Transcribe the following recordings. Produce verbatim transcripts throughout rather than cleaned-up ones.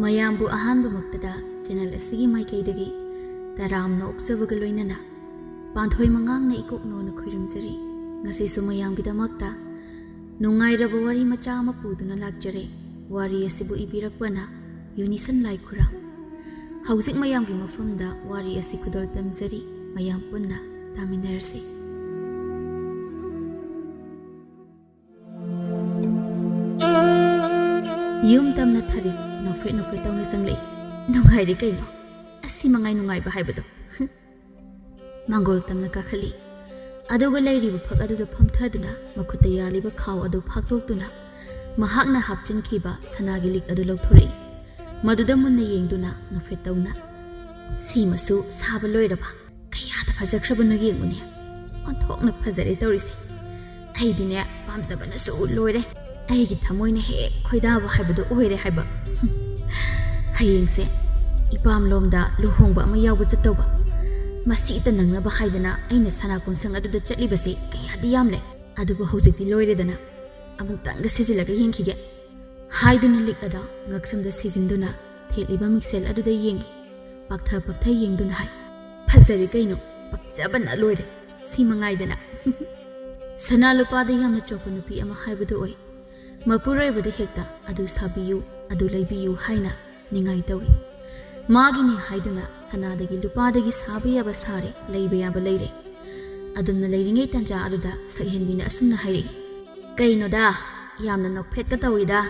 ꯃꯌꯥꯝꯕꯨ ꯑꯍꯥꯟꯕꯃꯛꯇꯗ ꯆꯦꯅꯦꯜ ꯑꯁꯤꯒꯤ ꯃꯥꯏꯀꯩꯗꯒꯤ ꯇꯔꯥꯝꯅ ꯑꯣꯛꯆꯕꯒ ꯂꯣꯏꯅꯅ ꯄꯥꯟꯊꯣꯏ ꯃꯉꯥꯡꯅ ꯏꯀꯣꯛꯅꯣꯅ ꯈꯨꯔꯨꯝꯖꯔꯤ꯫ ꯉꯁꯤꯁꯨ ꯃꯌꯥꯝꯒꯤꯗꯃꯛꯇ ꯅꯨꯡꯉꯥꯏꯔꯕ ꯋꯥꯔꯤ ꯃꯆꯥ ꯑꯃ ꯄꯨꯗꯨꯅ ꯂꯥꯛꯆꯔꯦ꯫ ꯋꯥꯔꯤ ꯑꯁꯤꯕꯨ ꯏꯕꯤꯔꯛꯄꯅ ꯌꯨꯅꯤꯁꯟ ꯂꯥꯏꯈꯨꯔꯥ꯫ ꯍꯧꯖꯤꯛ ꯃꯌꯥꯝꯒꯤ ꯃꯐꯝꯗ ꯋꯥꯔꯤ ꯑꯁꯤ ꯈꯨꯗꯣꯜ ꯇꯝꯖꯔꯤ꯫ ꯃꯌꯥꯝ ꯄꯨꯟꯅ ꯇꯥꯃꯤꯟꯅꯔꯁꯤ꯫ ꯌꯨꯝ ꯇꯝꯅ ꯊꯔꯤꯛ ꯅꯣꯛꯐꯦꯠ ꯅꯣꯛꯐꯦꯠ ꯇꯧꯅ ꯆꯪꯂꯛꯏ꯫ "ꯅꯨꯡꯉꯥꯏꯔꯦ ꯀꯩꯅꯣ, ꯑꯁꯤ ꯃꯉꯥꯏ ꯅꯨꯡꯉꯥꯏꯕ ꯍꯥꯏꯕꯗꯣ꯫" ꯃꯥꯡꯒꯣꯜ ꯇꯝꯅ ꯀꯥꯈꯠꯂꯤ꯫ ꯑꯗꯨꯒ ꯂꯩꯔꯤꯕ ꯐꯛ ꯑꯗꯨꯗ ꯐꯝꯊꯗꯨꯅ ꯃꯈꯨꯠꯇ ꯌꯥꯜꯂꯤꯕ ꯈꯥꯎ ꯑꯗꯨ ꯐꯥꯛꯇꯣꯛꯇꯨꯅ ꯃꯍꯥꯛꯅ ꯍꯥꯞꯆꯤꯟꯈꯤꯕ ꯁꯅꯥꯒꯤ ꯂꯤꯛ ꯑꯗꯨ ꯂꯧꯊꯣꯔꯛꯏ꯫ ꯃꯗꯨꯗ ꯃꯨꯟꯅ ꯌꯦꯡꯗꯨꯅ ꯅꯣꯛꯐꯦꯠ ꯇꯧꯅ, "ꯁꯤꯃꯁꯨ ꯁꯥꯕ ꯂꯣꯏꯔꯕ? ꯀꯌꯥꯗ ꯐꯖꯈ꯭ꯔꯕꯅꯣ ꯌꯦꯡꯉꯨꯅꯦ꯫ ꯑꯣꯟꯊꯣꯛꯅ ꯐꯖꯔꯦ ꯇꯧꯔꯤꯁꯦ꯫ ꯑꯩꯗꯤꯅꯦ, ꯄꯥꯝꯖꯕꯅꯁꯨ ꯂꯣꯏꯔꯦ꯫ ꯑꯩꯒꯤ ꯊꯃꯣꯏꯅ ꯍꯦꯛ ꯈꯣꯏꯗꯥꯕ ꯍꯥꯏꯕꯗꯣ ꯑꯣꯏꯔꯦ ꯍꯥꯏꯕ꯫ ꯍꯌꯦꯡꯁꯦ ꯏꯄꯥꯝꯂꯣꯝꯗ ꯂꯨꯍꯣꯡꯕ ꯑꯃ ꯌꯥꯎꯕ ꯆꯠꯇꯧꯕ꯫ ꯃꯁꯤꯇ ꯅꯪꯅꯕ ꯍꯥꯏꯗꯅ ꯑꯩꯅ ꯁꯅꯥ ꯀꯣꯟꯁꯪ ꯑꯗꯨꯗ ꯆꯠꯂꯤꯕꯁꯦ ꯀꯌꯥꯗꯤ ꯌꯥꯝꯂꯦ꯫ ꯑꯗꯨꯕꯨ ꯍꯧꯖꯤꯛꯇꯤ ꯂꯣꯏꯔꯦꯗꯅ꯫ ꯑꯃꯨꯛꯇꯪꯒ ꯁꯤꯖꯤꯜꯂꯒ ꯌꯦꯡꯈꯤꯒꯦ," ꯍꯥꯏꯗꯨꯅ ꯂꯤꯛ ꯑꯗꯣ ꯉꯛꯁꯝꯗ ꯁꯤꯖꯤꯟꯗꯨꯅ ꯊꯦꯠꯂꯤꯕ ꯃꯤꯡꯁꯦꯜ ꯑꯗꯨꯗ ꯌꯦꯡꯉꯤ꯫ ꯄꯥꯛꯊ ꯄꯥꯛꯊ ꯌꯦꯡꯗꯨꯅ ꯍꯥꯏ, "ꯐꯖꯔꯦ ꯀꯩꯅꯣ, ꯄꯛꯆꯕꯅ ꯂꯣꯏꯔꯦ꯫ ꯁꯤ ꯃꯉꯥꯏꯗꯅ꯫" ꯁꯅꯥ ꯂꯨꯄꯥꯗ ꯌꯥꯝꯅ ꯆꯣꯞꯄ ꯅꯨꯄꯤ ꯑꯃ ꯍꯥꯏꯕꯗꯨ ꯑꯣꯏ꯫ ꯃꯄꯨꯔꯣꯏꯕꯗ ꯍꯦꯛꯇ "ꯑꯗꯨ ꯁꯥꯕꯤꯌꯨ, ꯑꯗꯨ ꯂꯩꯕꯤꯌꯨ" ꯍꯥꯏꯅ ꯅꯤꯡꯉꯥꯏ ꯇꯧꯏ꯫ ꯃꯥꯒꯤꯅꯤ ꯍꯥꯏꯗꯨꯅ ꯁꯅꯥꯗꯒꯤ ꯂꯨꯄꯥꯗꯒꯤ ꯁꯥꯕ ꯌꯥꯕ ꯁꯥꯔꯦ, ꯂꯩꯕ ꯌꯥꯕ ꯂꯩꯔꯦ꯫ ꯑꯗꯨꯝꯅ ꯂꯩꯔꯤꯉꯩ ꯇꯥꯟꯖꯥ ꯑꯗꯨꯗ ꯁꯛꯍꯦꯟꯕꯤꯅ ꯑꯁꯨꯝꯅ ꯍꯥꯏꯔꯛꯏ, "ꯀꯩꯅꯣꯗ, ꯌꯥꯝꯅ ꯅꯣꯛꯐꯦꯠꯀ ꯇꯧꯏꯗ,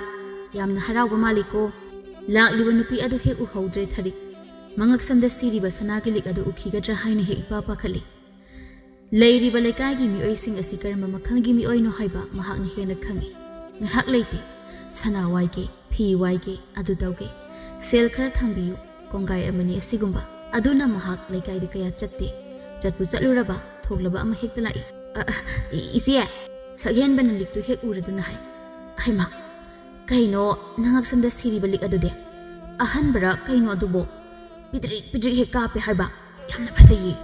ꯌꯥꯝꯅ ꯍꯔꯥꯎꯕ ꯃꯥꯜꯂꯤꯀꯣ꯫ ꯂꯥꯛꯂꯤꯕ ꯅꯨꯄꯤ ꯑꯗꯨ ꯍꯦꯛ ꯎꯍꯧꯗ꯭ꯔꯦ ꯊꯔꯤꯛ꯫ ꯃꯉꯛꯁꯝꯗ ꯁꯤꯔꯤꯕ ꯁꯅꯥꯒꯤ ꯂꯤꯛ ꯑꯗꯨ ꯎꯈꯤꯒꯗ꯭ꯔꯥ ꯍꯥꯏꯅ ꯍꯦꯛ ꯏꯄꯥ ꯄꯥꯈꯠꯂꯤ꯫" ꯂꯩꯔꯤꯕ ꯂꯩꯀꯥꯏꯒꯤ ꯃꯤꯑꯣꯏꯁꯤꯡ ꯑꯁꯤ ꯀꯔꯝꯕ ꯃꯈꯜꯒꯤ ꯃꯤꯑꯣꯏꯅꯣ ꯍꯥꯏꯕ ꯃꯍꯥꯛꯅ ꯍꯦꯟꯅ ꯈꯪꯏ꯫ ꯉꯥꯏꯍꯥꯛ ꯂꯩꯇꯦ꯫ ꯁꯅꯥ ꯋꯥꯏꯒꯦ, ꯐꯤ ꯋꯥꯏꯒꯦ, ꯑꯗꯨ ꯇꯧꯒꯦ, ꯁꯦꯜ ꯈꯔ ꯊꯥꯡꯕꯤꯌꯨ, ꯀꯣꯡꯒꯥꯏ ꯑꯃꯅꯤ ꯑꯁꯤꯒꯨꯝꯕ꯫ ꯑꯗꯨꯅ ꯃꯍꯥꯛ ꯂꯩꯀꯥꯏꯗ ꯀꯌꯥ ꯆꯠꯇꯦ꯫ ꯆꯠꯄꯨ ꯆꯠꯂꯨꯔꯕ ꯊꯣꯛꯂꯕ ꯑꯃ ꯍꯦꯛꯇ ꯂꯥꯛꯏ꯫ "ꯑ, ꯑ, ꯏ-, ꯏꯆꯦ, ꯁꯛꯍꯦꯟꯕꯅ ꯂꯤꯛꯇꯨ ꯍꯦꯛ ꯎꯔꯗꯨꯅ ꯍꯥꯏ꯫" "ꯍꯩꯃꯥ, ꯀꯩꯅꯣ ꯅꯉꯛꯁꯝꯗ ꯁꯤꯔꯤꯕ ꯂꯤꯛ ꯑꯗꯨꯗꯤ? ꯑꯍꯟꯕꯔ ꯀꯩꯅꯣ ꯑꯗꯨꯕꯣ? ꯄꯤꯗ꯭ꯔꯤꯛ ꯄꯤꯗ꯭ꯔꯤꯛ ꯍꯦꯛ ꯀꯥꯞꯄꯦ ꯍꯥꯏꯕ꯫ ꯌꯥꯝꯅ ꯐꯖꯩꯌꯦ꯫"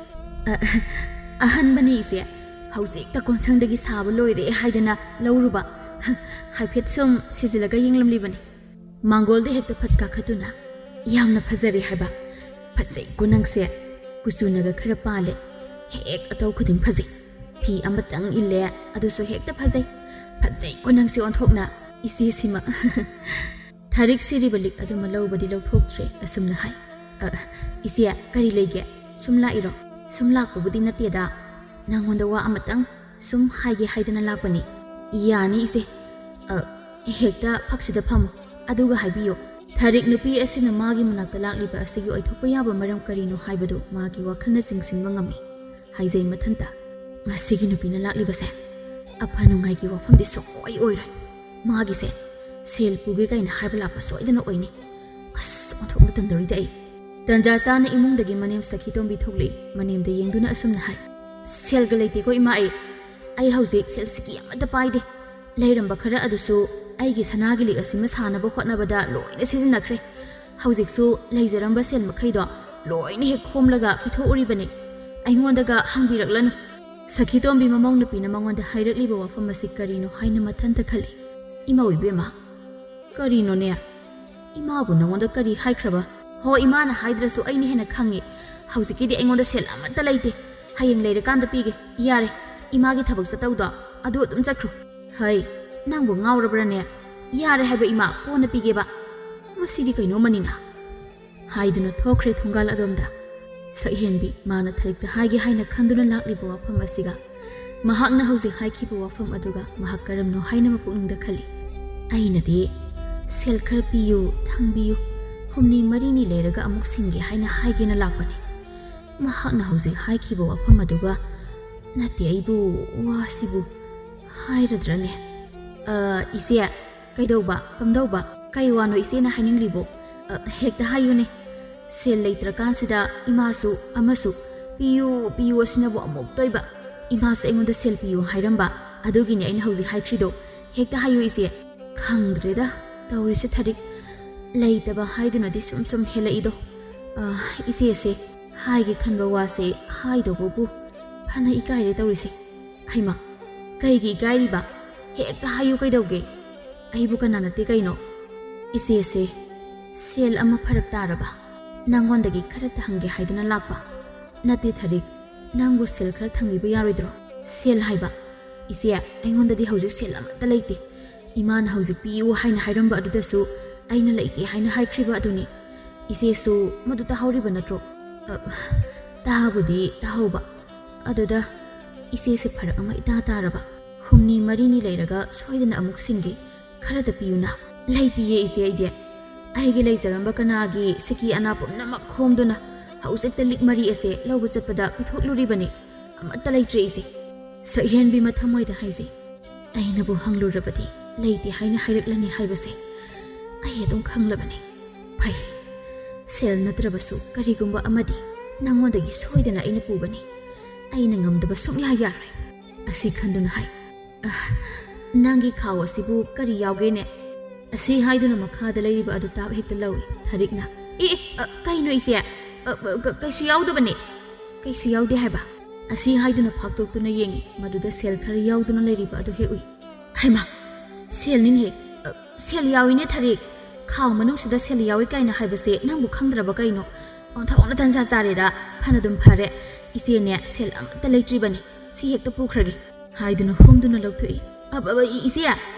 "ꯑ, ꯑꯍꯟꯕꯅꯤ ꯏꯆꯦ꯫ ꯍꯧꯖꯤꯛꯇ ꯀꯣꯟꯁꯪꯗꯒꯤ ꯁꯥꯕ ꯂꯣꯏꯔꯦ ꯍꯥꯏꯗꯅ ꯂꯧꯔꯨꯕ꯫ ꯍꯥꯏꯐꯦꯠ ꯁꯨꯝ ꯁꯤꯖꯤꯜꯂꯒ ꯌꯦꯡꯂꯝꯂꯤꯕꯅꯤ꯫" ꯃꯥꯡꯒꯣꯜꯗ ꯍꯦꯛꯇ ꯐꯠ ꯀꯥꯈꯠꯇꯨꯅ, "ꯌꯥꯝꯅ ꯐꯖꯔꯦ ꯍꯥꯏꯕ꯫ ꯐꯖꯩꯀꯣ ꯅꯪꯁꯦ꯫ ꯀꯨꯆꯨꯅꯒ ꯈꯔ ꯄꯥꯜꯂꯦ꯫ ꯍꯦꯛ ꯑꯇꯧ ꯈꯨꯗꯤꯡ ꯐꯖꯩ꯫ ꯐꯤ ꯑꯃꯇꯪ ꯏꯜꯂꯦ, ꯑꯗꯨꯁꯨ ꯍꯦꯛꯇ ꯐꯖꯩ꯫ ꯐꯖꯩꯀꯣ ꯅꯪꯁꯦ ꯑꯣꯟꯊꯣꯛꯅ, ꯏꯆꯦꯁꯤꯃ꯫" ꯊꯥꯔꯤꯛ ꯁꯤꯔꯤꯕ ꯂꯤꯛ ꯑꯗꯨꯃ ꯂꯧꯕꯗꯤ ꯂꯧꯊꯣꯛꯇ꯭ꯔꯦ, ꯑꯁꯨꯝꯅ ꯍꯥꯏ, "ꯑ, ꯏꯆꯦ, ꯀꯔꯤ ꯂꯩꯒꯦ? ꯁꯨꯝ ꯂꯥꯛꯏꯔꯣ?" "ꯁꯨꯝ ꯂꯥꯛꯄꯕꯨꯗꯤ ꯅꯠꯇꯦꯗ, ꯅꯪꯉꯣꯟꯗ ꯋꯥ ꯑꯃꯇꯪ ꯁꯨꯝ ꯍꯥꯏꯒꯦ ꯍꯥꯏꯗꯅ ꯂꯥꯛꯄꯅꯤ꯫" "ꯌꯥꯅꯤ ꯏꯆꯦ꯫ ꯑ, ꯍꯦꯛꯇ ꯐꯛꯁꯤꯗ ꯐꯝꯃꯨ, ꯑꯗꯨꯒ ꯍꯥꯏꯕꯤꯌꯨ꯫" ꯊꯥꯔꯤꯛ ꯅꯨꯄꯤ ꯑꯁꯤꯅ ꯃꯥꯒꯤ ꯃꯅꯥꯛꯇ ꯂꯥꯛꯂꯤꯕ ꯑꯁꯤꯒꯤ ꯑꯣꯏꯊꯣꯛꯄ ꯌꯥꯕ ꯃꯔꯝ ꯀꯔꯤꯅꯣ ꯍꯥꯏꯕꯗꯨ ꯃꯥꯒꯤ ꯋꯥꯈꯜꯅ ꯆꯤꯡꯁꯤꯟꯕ ꯉꯝꯃꯤ꯫ ꯍꯥꯏꯖꯩ ꯃꯊꯟꯇ, "ꯃꯁꯤꯒꯤ ꯅꯨꯄꯤꯅ ꯂꯥꯛꯂꯤꯕꯁꯦ ꯑꯐ ꯅꯨꯡꯉꯥꯏꯒꯤ ꯋꯥꯐꯝꯗꯤ ꯁꯨꯡꯑꯣꯏ ꯑꯣꯏꯔꯣꯏ꯫ ꯃꯥꯒꯤꯁꯦ ꯁꯦꯜ ꯄꯨꯒꯦ ꯀꯥꯏꯅ ꯍꯥꯏꯕ ꯂꯥꯛꯄ ꯁꯣꯏꯗꯅ ꯑꯣꯏꯅꯤ꯫ ꯑꯁ, ꯑꯣꯟꯊꯣꯛꯅ ꯇꯟꯗꯧꯔꯤꯗ ꯑꯩ꯫" ꯇꯟꯖꯥ ꯆꯥꯅ ꯏꯃꯨꯡꯗꯒꯤ ꯃꯅꯦꯝ ꯁꯈꯤꯇꯣꯝꯕꯤ ꯊꯣꯛꯂꯛꯏ꯫ ꯃꯅꯦꯝꯗ ꯌꯦꯡꯗꯨꯅ ꯑꯁꯨꯝꯅ ꯍꯥꯏ, "ꯁꯦꯜꯒ ꯂꯩꯇꯦꯀꯣ ꯏꯃꯥ ꯑꯩ꯫ ꯑꯩ ꯍꯧꯖꯤꯛ ꯁꯦꯜ ꯁꯤꯀꯤ ꯑꯃꯠꯇ ꯄꯥꯏꯗꯦ꯫ ꯂꯩꯔꯝꯕ ꯈꯔ ꯑꯗꯨꯁꯨ ꯑꯩꯒꯤ ꯁꯅꯥꯒꯤ ꯂꯤꯛ ꯑꯁꯤꯃ ꯁꯥꯅꯕ ꯍꯣꯠꯅꯕꯗ ꯂꯣꯏꯅ ꯁꯤꯖꯤꯟꯅꯈ꯭ꯔꯦ꯫ ꯍꯧꯖꯤꯛꯁꯨ ꯂꯩꯖꯔꯝꯕ ꯁꯦꯜ ꯃꯈꯩꯗꯣ ꯂꯣꯏꯅ ꯍꯦꯛ ꯈꯣꯝꯂꯒ ꯄꯤꯊꯣꯛꯎꯔꯤꯕꯅꯤ꯫ ꯑꯩꯉꯣꯟꯗꯒ ꯍꯪꯕꯤꯔꯛꯂꯅꯨ꯫" ꯁꯈꯤꯇꯣꯝꯕꯤ ꯃꯃꯧ ꯅꯨꯄꯤꯅ ꯃꯉꯣꯟꯗ ꯍꯥꯏꯔꯛꯂꯤꯕ ꯋꯥꯐꯝ ꯑꯁꯤ ꯀꯔꯤꯅꯣ ꯍꯥꯏꯅ ꯃꯊꯟꯇ ꯈꯜꯂꯤ꯫ "ꯏꯃꯧ ꯏꯕꯦꯝꯃ, ꯀꯔꯤꯅꯣꯅꯦ? ꯏꯃꯥꯕꯨ ꯅꯉꯣꯟꯗ ꯀꯔꯤ ꯍꯥꯏꯈ꯭ꯔꯕ?" "ꯍꯣ, ꯏꯃꯥꯅ ꯍꯥꯏꯗ꯭ꯔꯁꯨ ꯑꯩꯅ ꯍꯦꯟꯅ ꯈꯪꯉꯤ꯫ ꯍꯧꯖꯤꯛꯀꯤꯗꯤ ꯑꯩꯉꯣꯟꯗ ꯁꯦꯜ ꯑꯃꯠꯇ ꯂꯩꯇꯦ꯫ ꯍꯌꯦꯡ ꯂꯩꯔꯀꯥꯟꯗ ꯄꯤꯒꯦ꯫ ꯌꯥꯔꯦ, ꯏꯃꯥꯒꯤ ꯊꯕꯛ ꯆꯠꯇꯧꯗꯣ ꯑꯗꯨ ꯑꯗꯨꯝ ꯆꯠꯈ꯭ꯔꯣ꯫" "ꯍꯩ, ꯅꯪꯕꯨ ꯉꯥꯎꯔꯕ꯭ꯔꯅꯦ? ꯌꯥꯔꯦ ꯍꯥꯏꯕ ꯏꯃꯥ, ꯀꯣꯟꯅ ꯄꯤꯒꯦꯕ꯫ ꯃꯁꯤꯗꯤ ꯀꯩꯅꯣꯝꯃꯅꯤꯅ꯫" ꯍꯥꯏꯗꯨꯅ ꯊꯣꯛꯈ꯭ꯔꯦ ꯊꯣꯡꯒꯥꯜ ꯑꯗꯣꯝꯗ꯫ ꯁꯛꯍꯦꯟꯕꯤ ꯃꯥꯅ ꯊꯥꯔꯤꯛꯇ ꯍꯥꯏꯒꯦ ꯍꯥꯏꯅ ꯈꯟꯗꯨꯅ ꯂꯥꯛꯂꯤꯕ ꯋꯥꯐꯝ ꯑꯁꯤꯒ ꯃꯍꯥꯛꯅ ꯍꯧꯖꯤꯛ ꯍꯥꯏꯈꯤꯕ ꯋꯥꯐꯝ ꯑꯗꯨꯒ ꯃꯍꯥꯛ ꯀꯔꯝꯅꯣ ꯍꯥꯏꯅ ꯃꯄꯨꯛꯅꯤꯡꯗ ꯈꯜꯂꯤ꯫ "ꯑꯩꯅꯗꯤ ꯁꯦꯜ ꯈꯔ ꯄꯤꯌꯨ, ꯊꯝꯕꯤꯌꯨ, ꯍꯨꯝꯅꯤ ꯃꯔꯤꯅꯤ ꯂꯩꯔꯒ ꯑꯃꯨꯛ ꯁꯤꯡꯒꯦ ꯍꯥꯏꯅ ꯍꯥꯏꯒꯦꯅ ꯂꯥꯛꯄꯅꯤ꯫ ꯃꯍꯥꯛꯅ ꯍꯧꯖꯤꯛ ꯍꯥꯏꯈꯤꯕ ꯋꯥꯐꯝ ꯑꯗꯨꯒ ꯅꯠꯇꯦ ꯑꯩꯕꯨ ꯋꯥꯁꯤꯕꯨ ꯍꯥꯏꯔꯗ꯭ꯔꯅꯦ?" "ꯑ, ꯏꯆꯦ, ꯀꯩꯗꯧꯕ? ꯀꯝꯗꯧꯕ? ꯀꯩ ꯋꯥꯅꯣ ꯏꯆꯦꯅ ꯍꯥꯏꯅꯤꯡꯂꯤꯕꯣ? ꯑ, ꯍꯦꯛꯇ ꯍꯥꯏꯌꯨꯅꯦ꯫ ꯁꯦꯜ ꯂꯩꯇ꯭ꯔꯀꯥꯟꯁꯤꯗ ꯏꯃꯥꯁꯨ ꯑꯃꯁꯨ ꯄꯤꯌꯨ, ꯄꯤꯌꯨ ꯑꯁꯤꯅꯕꯨ ꯑꯃꯨꯛꯇꯣꯏꯕ꯫ ꯏꯃꯥꯁꯨ ꯑꯩꯉꯣꯟꯗ ꯁꯦꯜ ꯄꯤꯌꯨ ꯍꯥꯏꯔꯝꯕ꯫ ꯑꯗꯨꯒꯤꯅꯤ ꯑꯩꯅ ꯍꯧꯖꯤꯛ ꯍꯥꯏꯈ꯭ꯔꯤꯗꯣ꯫ ꯍꯦꯛꯇ ꯍꯥꯏꯌꯨ ꯏꯆꯦ꯫" ꯈꯪꯗ꯭ꯔꯦꯗ ꯇꯧꯔꯤꯁꯦ ꯊꯥꯔꯤꯛ꯫ ꯂꯩꯇꯕ ꯍꯥꯏꯗꯨꯅꯗꯤ ꯁꯨꯝ ꯁꯨꯝ ꯍꯦꯜꯂꯛꯏꯗꯣ꯫ ꯑ, ꯏꯆꯦꯁꯦ ꯍꯥꯏꯒꯦ ꯈꯟꯕ ꯋꯥꯁꯦ ꯍꯥꯏꯗꯧꯕꯕꯨ ꯐꯅ ꯏꯀꯥꯏꯔꯦ ꯇꯧꯔꯤꯁꯦ꯫ ꯍꯩꯃꯥ, ꯀꯩꯒꯤ ꯏꯀꯥꯏꯔꯤꯕ? ꯍꯦꯛꯇ ꯍꯥꯏꯌꯨ ꯀꯩꯗꯧꯒꯦ? ꯑꯩꯕꯨ ꯀꯅꯥ ꯅꯠꯇꯦ ꯀꯩꯅꯣ? "ꯏꯆꯦꯁꯦ, ꯁꯦꯜ ꯑꯃ ꯐꯔꯛ ꯇꯥꯔꯕ, ꯅꯪꯉꯣꯟꯗꯒꯤ ꯈꯔꯇ ꯍꯪꯒꯦ ꯍꯥꯏꯗꯨꯅ ꯂꯥꯛꯄ꯫ ꯅꯠꯇꯦ ꯊꯔꯤꯛ, ꯅꯪꯕꯨ ꯁꯦꯜ ꯈꯔ ꯊꯝꯕꯤꯕ ꯌꯥꯔꯣꯏꯗ꯭ꯔꯣ?" "ꯁꯦꯜ ꯍꯥꯏꯕ?" "ꯏꯆꯦ, ꯑꯩꯉꯣꯟꯗꯗꯤ ꯍꯧꯖꯤꯛ ꯁꯦꯜ ꯑꯃꯠꯇ ꯂꯩꯇꯦ꯫ ꯏꯃꯥꯅ ꯍꯧꯖꯤꯛ ꯄꯤꯌꯨ ꯍꯥꯏꯅ ꯍꯥꯏꯔꯝꯕ ꯑꯗꯨꯗꯁꯨ ꯑꯩꯅ ꯂꯩꯇꯦ ꯍꯥꯏꯅ ꯍꯥꯏꯈ꯭ꯔꯤꯕ ꯑꯗꯨꯅꯤ꯫ ꯏꯆꯦꯁꯨ ꯃꯗꯨ ꯇꯥꯍꯧꯔꯤꯕ ꯅꯠꯇ꯭ꯔꯣ?" "ꯑ, ꯇꯥꯕꯨꯗꯤ ꯇꯥꯍꯧꯕ꯫ ꯑꯗꯨꯗ ꯏꯆꯦꯁꯦ ꯐꯔꯛ ꯑꯃ ꯏꯇꯥ ꯇꯥꯔꯕ꯫ ꯍꯨꯝꯅꯤ ꯃꯔꯤꯅꯤ ꯂꯩꯔꯒ ꯁꯣꯏꯗꯅ ꯑꯃꯨꯛ ꯁꯤꯡꯒꯦ꯫ ꯈꯔꯗ ꯄꯤꯌꯨꯅ꯫" "ꯂꯩꯇꯤꯌꯦ ꯏꯆꯦ ꯑꯩꯗꯤ꯫ ꯑꯩꯒꯤ ꯂꯩꯖꯔꯝꯕ ꯀꯅꯥꯒꯤ ꯁꯤꯀꯤ ꯑꯅꯥ ꯄꯨꯝꯅꯃꯛ ꯈꯣꯝꯗꯨꯅ ꯍꯧꯖꯤꯛꯇ ꯂꯤꯛ ꯃꯔꯤ ꯑꯁꯦ ꯂꯧꯕ ꯆꯠꯄꯗ ꯄꯤꯊꯣꯛꯂꯨꯔꯤꯕꯅꯤ꯫ ꯑꯃꯠꯇ ꯂꯩꯇ꯭ꯔꯦ ꯏꯆꯦ꯫" ꯁꯛꯍꯦꯟꯕꯤ ꯃꯊꯃꯣꯏꯗ ꯍꯥꯏꯖꯩ, "ꯑꯩꯅꯕꯨ ꯍꯪꯂꯨꯔꯕꯗꯤ ꯂꯩꯇꯦ ꯍꯥꯏꯅ ꯍꯥꯏꯔꯛꯂꯅꯤ ꯍꯥꯏꯕꯁꯦ ꯑꯩ ꯑꯗꯨꯝ ꯈꯪꯂꯕꯅꯤ꯫ ꯐꯩ, ꯁꯦꯜ ꯅꯠꯇ꯭ꯔꯕꯁꯨ ꯀꯔꯤꯒꯨꯝꯕ ꯑꯃꯗꯤ ꯅꯪꯉꯣꯟꯗꯒꯤ ꯁꯣꯏꯗꯅ ꯑꯩꯅ ꯄꯨꯒꯅꯤ꯫ ꯑꯩꯅ ꯉꯝꯗꯕ ꯁꯨꯡꯌꯥ ꯌꯥꯔꯣꯏ꯫" ꯑꯁꯤ ꯈꯟꯗꯨꯅ ꯍꯥꯏ, "ꯑ, ꯅꯪꯒꯤ ꯈꯥꯎ ꯑꯁꯤꯕꯨ ꯀꯔꯤ ꯌꯥꯎꯒꯦꯅꯦ?" ꯑꯁꯤ ꯍꯥꯏꯗꯨꯅ ꯃꯈꯥꯗ ꯂꯩꯔꯤꯕ ꯑꯗꯨ ꯇꯥꯞ ꯍꯦꯛꯇ ꯂꯧꯏ ꯊꯔꯤꯛꯅ꯫ "ꯑꯦ, ꯑꯦ, ꯑ, ꯀꯩꯅꯣ ꯏꯆꯦ? ꯑ, ꯑ, ꯀ-, ꯀꯩꯁꯨ ꯌꯥꯎꯗꯕꯅꯦ꯫ ꯀꯩꯁꯨ ꯌꯥꯎꯗꯦ ꯍꯥꯏꯕ?" ꯑꯁꯤ ꯍꯥꯏꯗꯨꯅ ꯐꯥꯛꯇꯣꯛꯇꯨꯅ ꯌꯦꯡꯏ꯫ ꯃꯗꯨꯗ ꯁꯦꯜ ꯈꯔ ꯌꯥꯎꯗꯨꯅ ꯂꯩꯔꯤꯕ ꯑꯗꯨ ꯍꯦꯛ ꯎꯏ꯫ "ꯍꯩꯃꯥ, ꯁꯦꯜꯅꯤꯅꯦꯍꯦ꯫ ꯑ, ꯁꯦꯜ ꯌꯥꯎꯏꯅꯦ ꯊꯔꯤꯛ꯫ ꯈꯥꯎ ꯃꯅꯨꯡꯁꯤꯗ ꯁꯦꯜ ꯌꯥꯎꯏ ꯀꯥꯏꯅ ꯍꯥꯏꯕꯁꯦ ꯅꯪꯕꯨ ꯈꯪꯗ꯭ꯔꯕ ꯀꯩꯅꯣ? ꯑꯣꯟꯊꯣꯛꯅ ꯇꯟꯖꯥ ꯆꯥꯔꯦꯗ꯫ ꯐꯅꯗꯨꯝ ꯐꯔꯦ꯫ ꯏꯆꯦꯅꯦ, ꯁꯦꯜ ꯑꯃꯠꯇ ꯂꯩꯇ꯭ꯔꯤꯕꯅꯤ꯫ ꯁꯤ ꯍꯦꯛꯇ ꯄꯨꯈ꯭ꯔꯒꯦ꯫" ꯍꯥꯏꯗꯨꯅ ꯍꯨꯝꯗꯨꯅ ꯂꯧꯊꯣꯛꯏ꯫ "ꯑꯕ, ꯑꯕ, ꯏ-, ꯏꯆꯦ,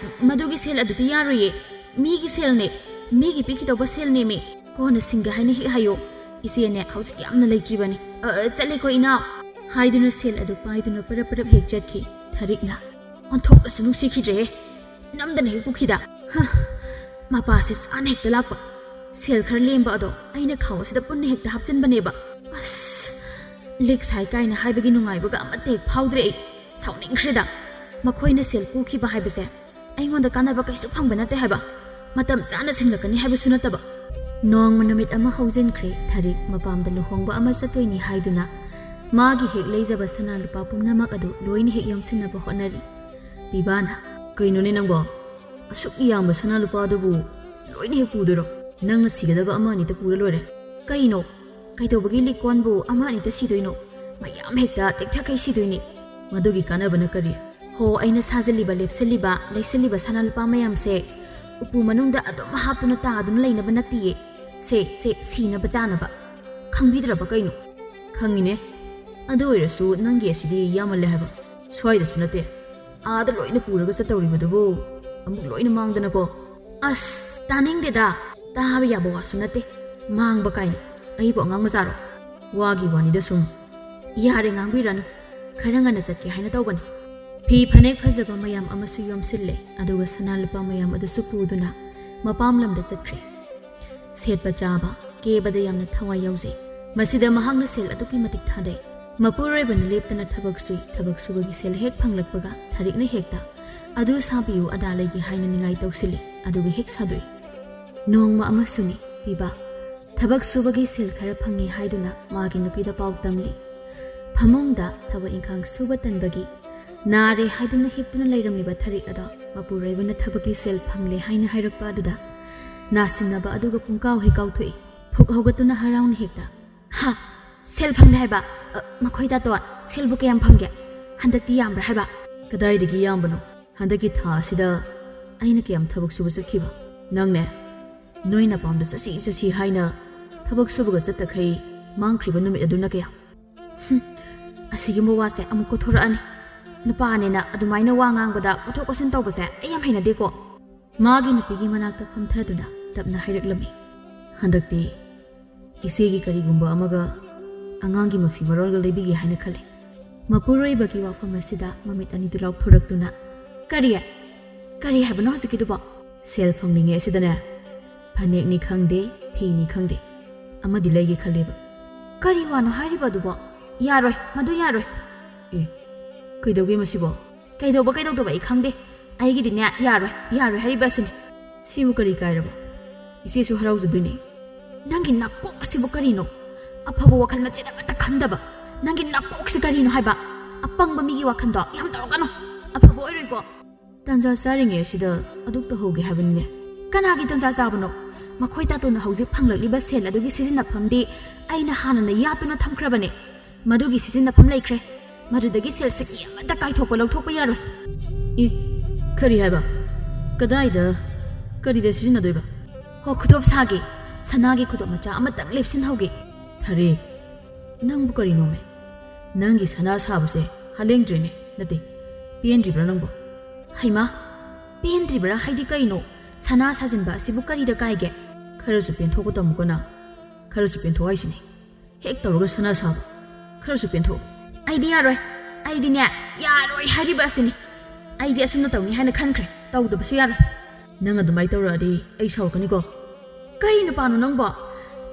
ꯃꯗꯨꯒꯤ ꯁꯦꯜ ꯑꯗꯨꯗꯤ ꯌꯥꯔꯣꯏꯌꯦ꯫ ꯃꯤꯒꯤ ꯁꯦꯜꯅꯦ꯫ ꯃꯤꯒꯤ ꯄꯤꯈꯤꯗꯧꯕ ꯁꯦꯜꯅꯦꯃꯤ꯫ ꯀꯣꯟꯅ ꯁꯤꯡꯒꯦ ꯍꯥꯏꯅ ꯍꯦꯛ ꯍꯥꯏꯌꯣ꯫ ꯏꯆꯦꯅꯦ, ꯍꯧꯖꯤꯛ ꯌꯥꯝꯅ ꯂꯩꯇ꯭ꯔꯤꯕꯅꯤ꯫ ꯑ, ꯑ, ꯆꯠꯂꯦꯀꯣ ꯏꯅꯥꯎ꯫" ꯍꯥꯏꯗꯨꯅ ꯁꯦꯜ ꯑꯗꯨ ꯄꯥꯏꯗꯨꯅ ꯄꯔꯞ ꯄꯔꯞ ꯍꯦꯛ ꯆꯠꯈꯤ ꯊꯔꯤꯛꯅ꯫ "ꯑꯣꯟꯊꯣꯛꯅꯁꯨ ꯅꯨꯡꯁꯤꯈꯤꯗ꯭ꯔꯦꯍꯦ꯫ ꯅꯝꯗꯅ ꯍꯦꯛ ꯄꯨꯈꯤꯗ꯫ ꯍ, ꯃꯄꯥꯁꯤ ꯆꯥꯅ ꯍꯦꯛꯇ ꯂꯥꯛꯄ꯫ ꯁꯦꯜ ꯈꯔ ꯂꯦꯝꯕ ꯑꯗꯣ ꯑꯩꯅ ꯈꯥꯎ ꯑꯁꯤꯗ ꯄꯨꯟꯅ ꯍꯦꯛꯇ ꯍꯥꯞꯆꯤꯟꯕꯅꯦꯕ꯫ ꯑꯁ, ꯂꯤꯛ ꯁꯥꯏ ꯀꯥꯏꯅ ꯍꯥꯏꯕꯒꯤ ꯅꯨꯡꯉꯥꯏꯕꯒ ꯑꯃꯠꯇ ꯍꯦꯛ ꯐꯥꯎꯗ꯭ꯔꯦ ꯑꯩ꯫ ꯁꯥꯎꯅꯤꯡꯈ꯭ꯔꯦꯗ꯫ ꯃꯈꯣꯏꯅ ꯁꯦꯜ ꯄꯨꯈꯤꯕ ꯍꯥꯏꯕꯁꯦ ꯑꯩꯉꯣꯟꯗ ꯀꯥꯟꯅꯕ ꯀꯩꯁꯨ ꯐꯪꯕ ꯅꯠꯇꯦ ꯍꯥꯏꯕ꯫ ꯃꯇꯝ ꯆꯥꯅ ꯁꯤꯡꯂꯛꯀꯅꯤ ꯍꯥꯏꯕꯁꯨ ꯅꯠꯇꯕ꯫" ꯅꯣꯡꯃ ꯅꯨꯃꯤꯠ ꯑꯃ ꯍꯧꯖꯤꯟꯈ꯭ꯔꯦ꯫ ꯊꯔꯤꯛ ꯃꯄꯥꯝꯗ ꯂꯨꯍꯣꯡꯕ ꯑꯃ ꯆꯠꯇꯣꯏꯅꯤ ꯍꯥꯏꯗꯨꯅ ꯃꯥꯒꯤ ꯍꯦꯛ ꯂꯩꯖꯕ ꯁꯅꯥ ꯂꯨꯄꯥ ꯄꯨꯝꯅꯃꯛ ꯑꯗꯨ ꯂꯣꯏꯅ ꯍꯦꯛ ꯌꯣꯝꯁꯤꯟꯅꯕ ꯍꯣꯠꯅꯔꯤ꯫ ꯄꯤꯕꯥꯅ, "ꯀꯩꯅꯣꯅꯦ ꯅꯪꯕꯣ? ꯑꯁꯨꯛ ꯌꯥꯝꯕ ꯁꯅꯥ ꯂꯨꯄꯥ ꯑꯗꯨꯕꯨ ꯂꯣꯏꯅ ꯍꯦꯛ ꯄꯨꯗꯣꯏꯔꯣ? ꯅꯪꯅ ꯁꯤꯒꯗꯕ ꯑꯃ ꯑꯅꯤꯗ ꯄꯨꯔ ꯂꯣꯏꯔꯦ꯫ ꯀꯩꯅꯣ? ꯀꯩꯗꯧꯕꯒꯤ ꯂꯤꯛꯀꯣꯟꯕꯨ ꯑꯃ ꯑꯅꯤꯗ ꯁꯤꯗꯣꯏꯅꯣ? ꯃꯌꯥꯝ ꯍꯦꯛꯇ ꯇꯦꯛꯊꯈꯩ ꯁꯤꯗꯣꯏꯅꯤ꯫ ꯃꯗꯨꯒꯤ ꯀꯥꯟꯅꯕꯅ ꯀꯔꯤ? ꯍꯣ, ꯑꯩꯅ ꯁꯥꯖꯜꯂꯤꯕ, ꯂꯦꯞꯁꯜꯂꯤꯕ, ꯂꯩꯁꯜꯂꯤꯕ ꯁꯅꯥ ꯂꯨꯄꯥ ꯃꯌꯥꯝꯁꯦ ꯎꯄꯨ ꯃꯅꯨꯡꯗ ꯑꯗꯨꯝ ꯍꯥꯞꯇꯨꯅ ꯇꯥꯗꯨꯅ ꯂꯩꯅꯕ ꯅꯠꯇꯤꯌꯦ꯫ ꯁꯦ, ꯁꯦ, ꯁꯤꯅꯕ ꯆꯥꯅꯕ꯫ ꯈꯪꯕꯤꯗ꯭ꯔꯕ ꯀꯩꯅꯣ? ꯈꯪꯉꯤꯅꯦ꯫ ꯑꯗꯨ ꯑꯣꯏꯔꯁꯨ ꯅꯪꯒꯤ ꯑꯁꯤꯗꯤ ꯌꯥꯝꯃꯜꯂꯦ ꯍꯥꯏꯕ꯫ ꯁ꯭ꯋꯥꯏꯗꯁꯨ ꯅꯠꯇꯦ꯫ ꯑꯥꯗ ꯂꯣꯏꯅ ꯄꯨꯔꯒ ꯆꯠꯇꯧꯔꯤꯕꯗꯨꯕꯨ ꯑꯃꯨꯛ ꯂꯣꯏꯅ ꯃꯥꯡꯗꯅꯀꯣ꯫ ꯑꯁ, ꯇꯥꯅꯤꯡꯗꯦꯗ꯫ ꯇꯥꯕ ꯌꯥꯕ ꯋꯥꯁꯨ ꯅꯠꯇꯦ꯫ ꯃꯥꯡꯕ ꯀꯥꯏꯅ꯫ ꯑꯩꯕꯨ ꯑꯉꯥꯡ ꯃꯆꯥꯔꯣ? ꯋꯥꯒꯤ ꯋꯥꯅꯤꯗ ꯁꯨꯝ꯫ ꯌꯥꯔꯦ, ꯉꯥꯡꯕꯤꯔꯅꯨ꯫ ꯈꯔ ꯉꯟꯅ ꯆꯠꯀꯦ ꯍꯥꯏꯅ ꯇꯧꯕꯅꯤ꯫ ꯐꯤ ꯐꯅꯦꯛ ꯐꯖꯕ ꯃꯌꯥꯝ ꯑꯃꯁꯨ ꯌꯣꯝꯁꯤꯜꯂꯦ, ꯑꯗꯨꯒ ꯁꯅꯥ ꯂꯨꯄꯥ ꯃꯌꯥꯝ ꯑꯗꯨꯁꯨ ꯄꯨꯗꯨꯅ ꯃꯄꯥꯝ ꯂꯝꯗ ꯆꯠꯈ꯭ꯔꯦ꯫ ꯁꯦꯠꯄ ꯆꯥꯕ, ꯀꯦꯕꯗ ꯌꯥꯝꯅ ꯊꯋꯥꯏ ꯌꯥꯎꯖꯩ꯫ ꯃꯁꯤꯗ ꯃꯍꯥꯛꯅ ꯁꯦꯜ ꯑꯗꯨꯛꯀꯤ ꯃꯇꯤꯛ ꯊꯥꯗꯩ꯫ ꯃꯄꯨꯔꯣꯏꯕꯅ ꯂꯦꯞꯇꯅ ꯊꯕꯛ ꯁꯨꯏ꯫ ꯊꯕꯛ ꯁꯨꯕꯒꯤ ꯁꯦꯜ ꯍꯦꯛ ꯐꯪꯂꯛꯄꯒ ꯊꯔꯤꯛꯅ ꯍꯦꯛꯇ "ꯑꯗꯨ ꯁꯥꯕꯤꯌꯨ, ꯑꯗꯥ ꯂꯩꯒꯦ" ꯍꯥꯏꯅ ꯅꯤꯡꯉꯥꯏ ꯇꯧꯁꯤꯜꯂꯤ, ꯑꯗꯨꯒ ꯍꯦꯛ ꯁꯥꯗꯣꯛꯏ꯫ ꯅꯣꯡꯃ ꯑꯃꯁꯨꯅꯤ ꯄꯤꯕ꯫ ꯊꯕꯛ ꯁꯨꯕꯒꯤ ꯁꯦꯜ ꯈꯔ ꯐꯪꯉꯤ ꯍꯥꯏꯗꯨꯅ ꯃꯥꯒꯤ ꯅꯨꯄꯤꯗ ꯄꯥꯎ ꯇꯝꯂꯤ꯫ ꯐꯃꯨꯡꯗ ꯊꯕꯛ ꯏꯪꯈꯥꯡ ꯁꯨꯕ ꯇꯟꯕꯒꯤ ꯅꯥꯔꯦ ꯍꯥꯏꯗꯨꯅ ꯍꯤꯞꯇꯨꯅ ꯂꯩꯔꯝꯂꯤꯕ ꯊꯔꯤꯛ ꯑꯗꯣ ꯃꯄꯨꯔꯣꯏꯕꯅ ꯊꯕꯛꯀꯤ ꯁꯦꯜ ꯐꯪꯂꯦ ꯍꯥꯏꯅ ꯍꯥꯏꯔꯛꯄ ꯑꯗꯨꯗ ꯅꯥꯁꯤꯟꯅꯕ ꯑꯗꯨꯒ ꯄꯨꯡꯀꯥꯎ ꯍꯦꯛ ꯀꯥꯎꯊꯣꯛꯏ꯫ ꯐꯨꯛ ꯍꯧꯒꯠꯇꯨꯅ ꯍꯔꯥꯎꯅ ꯍꯦꯛꯇ, "ꯍꯥ? ꯁꯦꯜ ꯐꯪꯂꯦ ꯍꯥꯏꯕ? ꯑ, ꯃꯈꯣꯏ ꯇꯥꯇꯣꯟ, ꯁꯦꯜꯕꯨ ꯀꯌꯥꯝ ꯐꯪꯒꯦ? ꯍꯟꯗꯛꯇꯤ ꯌꯥꯝꯕ꯭ꯔꯥ ꯍꯥꯏꯕ?" "ꯀꯗꯥꯏꯗꯒꯤ ꯌꯥꯝꯕꯅꯣ? ꯍꯟꯗꯛꯀꯤ ꯊꯥ ꯑꯁꯤꯗ ꯑꯩꯅ ꯀꯌꯥꯝ ꯊꯕꯛ ꯁꯨꯕ ꯆꯠꯈꯤꯕ? ꯅꯪꯅꯦ, ꯅꯣꯏ ꯅꯄꯥꯝꯗ ꯆꯠꯁꯤ ꯆꯠꯁꯤ ꯍꯥꯏꯅ ꯊꯕꯛ ꯁꯨꯕꯒ ꯆꯠꯇꯈꯩ ꯃꯥꯡꯈ꯭ꯔꯤꯕ ꯅꯨꯃꯤꯠ ꯑꯗꯨꯅ ꯀꯌꯥ?" "ꯍꯨꯝ, ꯑꯁꯤꯒꯨꯝꯕ ꯋꯥꯁꯦ ꯑꯃꯨꯛ ꯀꯣꯊꯣꯔꯛꯑꯅꯤ꯫ ꯅꯨꯄꯥꯅꯦꯅ ꯑꯗꯨꯃꯥꯏꯅ ꯋꯥ ꯉꯥꯡꯕꯗ ꯀꯣꯊꯣꯛ ꯀꯣꯠꯁꯤꯟ ꯇꯧꯕꯁꯦ ꯑꯩ ꯌꯥꯝ ꯍꯩꯅꯗꯦꯀꯣ꯫" ꯃꯥꯒꯤ ꯅꯨꯄꯤꯒꯤ ꯃꯅꯥꯛꯇ ꯐꯝꯊꯗꯨꯅ ꯇꯞꯅ ꯍꯥꯏꯔꯛꯂꯝꯃꯤ꯫ "ꯍꯟꯗꯛꯇꯤ ꯏꯆꯦꯒꯤ ꯀꯔꯤꯒꯨꯝꯕ ꯑꯃꯒ ꯑꯉꯥꯡꯒꯤ ꯃꯐꯤ ꯃꯔꯣꯜꯒ ꯂꯩꯕꯤꯒꯦ ꯍꯥꯏꯅ ꯈꯜꯂꯤ꯫" ꯃꯄꯨꯔꯣꯏꯕꯒꯤ ꯋꯥꯐꯝ ꯑꯁꯤꯗ ꯃꯃꯤꯠ ꯑꯅꯤꯗꯨ ꯂꯥꯎꯊꯣꯔꯛꯇꯨꯅ, "ꯀꯔꯤ? ꯀꯔꯤ ꯍꯥꯏꯕꯅꯣ ꯍꯧꯖꯤꯛꯀꯤꯗꯨꯕꯣ?" "ꯁꯦꯜ ꯐꯪꯅꯤꯡꯉꯦ ꯑꯁꯤꯗꯅꯦ, ꯐꯅꯦꯛꯅꯤ ꯈꯪꯗꯦ, ꯐꯤꯅꯤ ꯈꯪꯗꯦ, ꯑꯃꯗꯤ ꯂꯩꯒꯦ ꯈꯜꯂꯦꯕ꯫" "ꯀꯔꯤ ꯋꯥꯅꯣ ꯍꯥꯏꯔꯤꯕ ꯑꯗꯨꯕꯣ? ꯌꯥꯔꯣꯏ, ꯃꯗꯨ ꯌꯥꯔꯣꯏ꯫" "ꯑꯦ, ꯀꯩꯗꯧꯒꯦ ꯃꯁꯤꯕꯣ?" "ꯀꯩꯗꯧꯕ ꯀꯩꯗꯧꯗꯕ ꯑꯩ ꯈꯪꯗꯦ꯫ ꯑꯩꯒꯤꯗꯤꯅꯦ, ꯌꯥꯔꯣꯏ, ꯌꯥꯔꯣꯏ ꯍꯥꯏꯔꯤꯕ ꯑꯁꯤꯅꯤ꯫" "ꯁꯤꯕꯨ ꯀꯔꯤ ꯀꯥꯏꯔꯕ? ꯏꯆꯦꯁꯨ ꯍꯔꯥꯎꯖꯗꯣꯏꯅꯦ꯫" "ꯅꯪꯒꯤ ꯅꯀꯣꯛ ꯑꯁꯤꯕꯨ ꯀꯔꯤꯅꯣ? ꯑꯐꯕ ꯋꯥꯈꯜ ꯃꯆꯦꯠ ꯑꯃꯠꯇ ꯈꯟꯗꯕ ꯅꯪꯒꯤ ꯅꯀꯣꯛꯁꯤ ꯀꯔꯤꯅꯣ ꯍꯥꯏꯕ? ꯑꯄꯪꯕ ꯃꯤꯒꯤ ꯋꯥꯈꯜꯗꯣ ꯌꯥꯝ ꯇꯧꯔꯛꯀꯅꯨ꯫ ꯑꯐꯕ ꯑꯣꯏꯔꯣꯏꯀꯣ꯫" "ꯇꯥꯟꯖꯥ ꯆꯥꯔꯤꯉꯩ ꯑꯁꯤꯗ ꯑꯗꯨꯛ ꯇꯧꯍꯧꯒꯦ ꯍꯥꯏꯕꯅꯤꯅꯦ꯫" "ꯀꯅꯥꯒꯤ ꯇꯥꯟꯖꯥ ꯆꯥꯕꯅꯣ? ꯃꯈꯣꯏ ꯇꯥꯇꯣꯟꯅ ꯍꯧꯖꯤꯛ ꯐꯪꯂꯛꯂꯤꯕ ꯁꯦꯜ ꯑꯗꯨꯒꯤ ꯁꯤꯖꯤꯟꯅꯐꯝꯗꯤ ꯑꯩꯅ ꯍꯥꯟꯅꯅ ꯌꯥꯠꯇꯨꯅ ꯊꯝꯈ꯭ꯔꯕꯅꯦ꯫ ꯃꯗꯨꯒꯤ ꯁꯤꯖꯤꯟꯅꯐꯝ ꯂꯩꯈ꯭ꯔꯦ꯫ ꯃꯗꯨꯗꯒꯤ ꯁꯦꯜ ꯁꯤꯀꯤ ꯑꯃꯠꯇ ꯀꯥꯏꯊꯣꯛꯄ ꯂꯧꯊꯣꯛꯄ ꯌꯥꯔꯣꯏ꯫" "ꯑꯦ, ꯀꯔꯤ ꯍꯥꯏꯕ? ꯀꯗꯥꯏꯗ? ꯀꯔꯤꯗ ꯁꯤꯖꯤꯟꯅꯗꯣꯏꯕ? ꯍꯣ, ꯈꯨꯗꯣꯞ ꯁꯥꯒꯦ꯫ ꯁꯅꯥꯒꯤ ꯈꯨꯗꯣꯞ ꯃꯆꯥ ꯑꯃꯇꯪ ꯂꯦꯞꯁꯤꯟꯍꯧꯒꯦ꯫ ꯊꯔꯦꯛ, ꯅꯪꯕꯨ ꯀꯔꯤꯅꯣꯃꯦ? ꯅꯪꯒꯤ ꯁꯅꯥ ꯁꯥꯕꯁꯦ ꯍꯥꯂꯦꯡꯗ꯭ꯔꯦꯅꯦ꯫ ꯅꯠꯇꯦ, ꯄꯦꯟꯗ꯭ꯔꯤꯕ꯭ꯔꯥ ꯅꯪꯕꯣ? ꯍꯩꯃꯥ, ꯄꯦꯟꯗ꯭ꯔꯤꯕ꯭ꯔꯥ ꯍꯥꯏꯗꯤ ꯀꯩꯅꯣ? ꯁꯅꯥ ꯁꯥꯖꯤꯟꯕ ꯑꯁꯤꯕꯨ ꯀꯔꯤꯗ ꯀꯥꯏꯒꯦ? ꯈꯔꯁꯨ ꯄꯦꯟꯊꯣꯛꯄ ꯇꯝꯃꯨꯀꯣ ꯅꯪ꯫ ꯈꯔꯁꯨ ꯄꯦꯟꯊꯣꯛ ꯍꯥꯏꯁꯤꯅꯤ꯫ ꯍꯦꯛ ꯇꯧꯔꯒ ꯁꯅꯥ ꯁꯥꯕ꯫ ꯈꯔꯁꯨ ꯄꯦꯟꯊꯣꯛ꯫ ꯑꯩꯗꯤ ꯌꯥꯔꯣꯏ꯫ ꯑꯩꯗꯤꯅꯦ, ꯌꯥꯔꯣꯏ ꯍꯥꯏꯔꯤꯕ ꯑꯁꯤꯅꯤ꯫ ꯑꯩꯗꯤ ꯑꯁꯨꯝꯅ ꯇꯧꯅꯤ ꯍꯥꯏꯅ ꯈꯟꯈ꯭ꯔꯦ꯫ ꯇꯧꯗꯕꯁꯨ ꯌꯥꯔꯣꯏ꯫ ꯅꯪ ꯑꯗꯨꯃꯥꯏꯅ ꯇꯧꯔꯛꯑꯗꯤ ꯑꯩ ꯁꯥꯎꯔꯛꯀꯅꯤꯀꯣ꯫ ꯀꯔꯤ ꯅꯨꯄꯥꯅꯣ ꯅꯪꯕꯣ?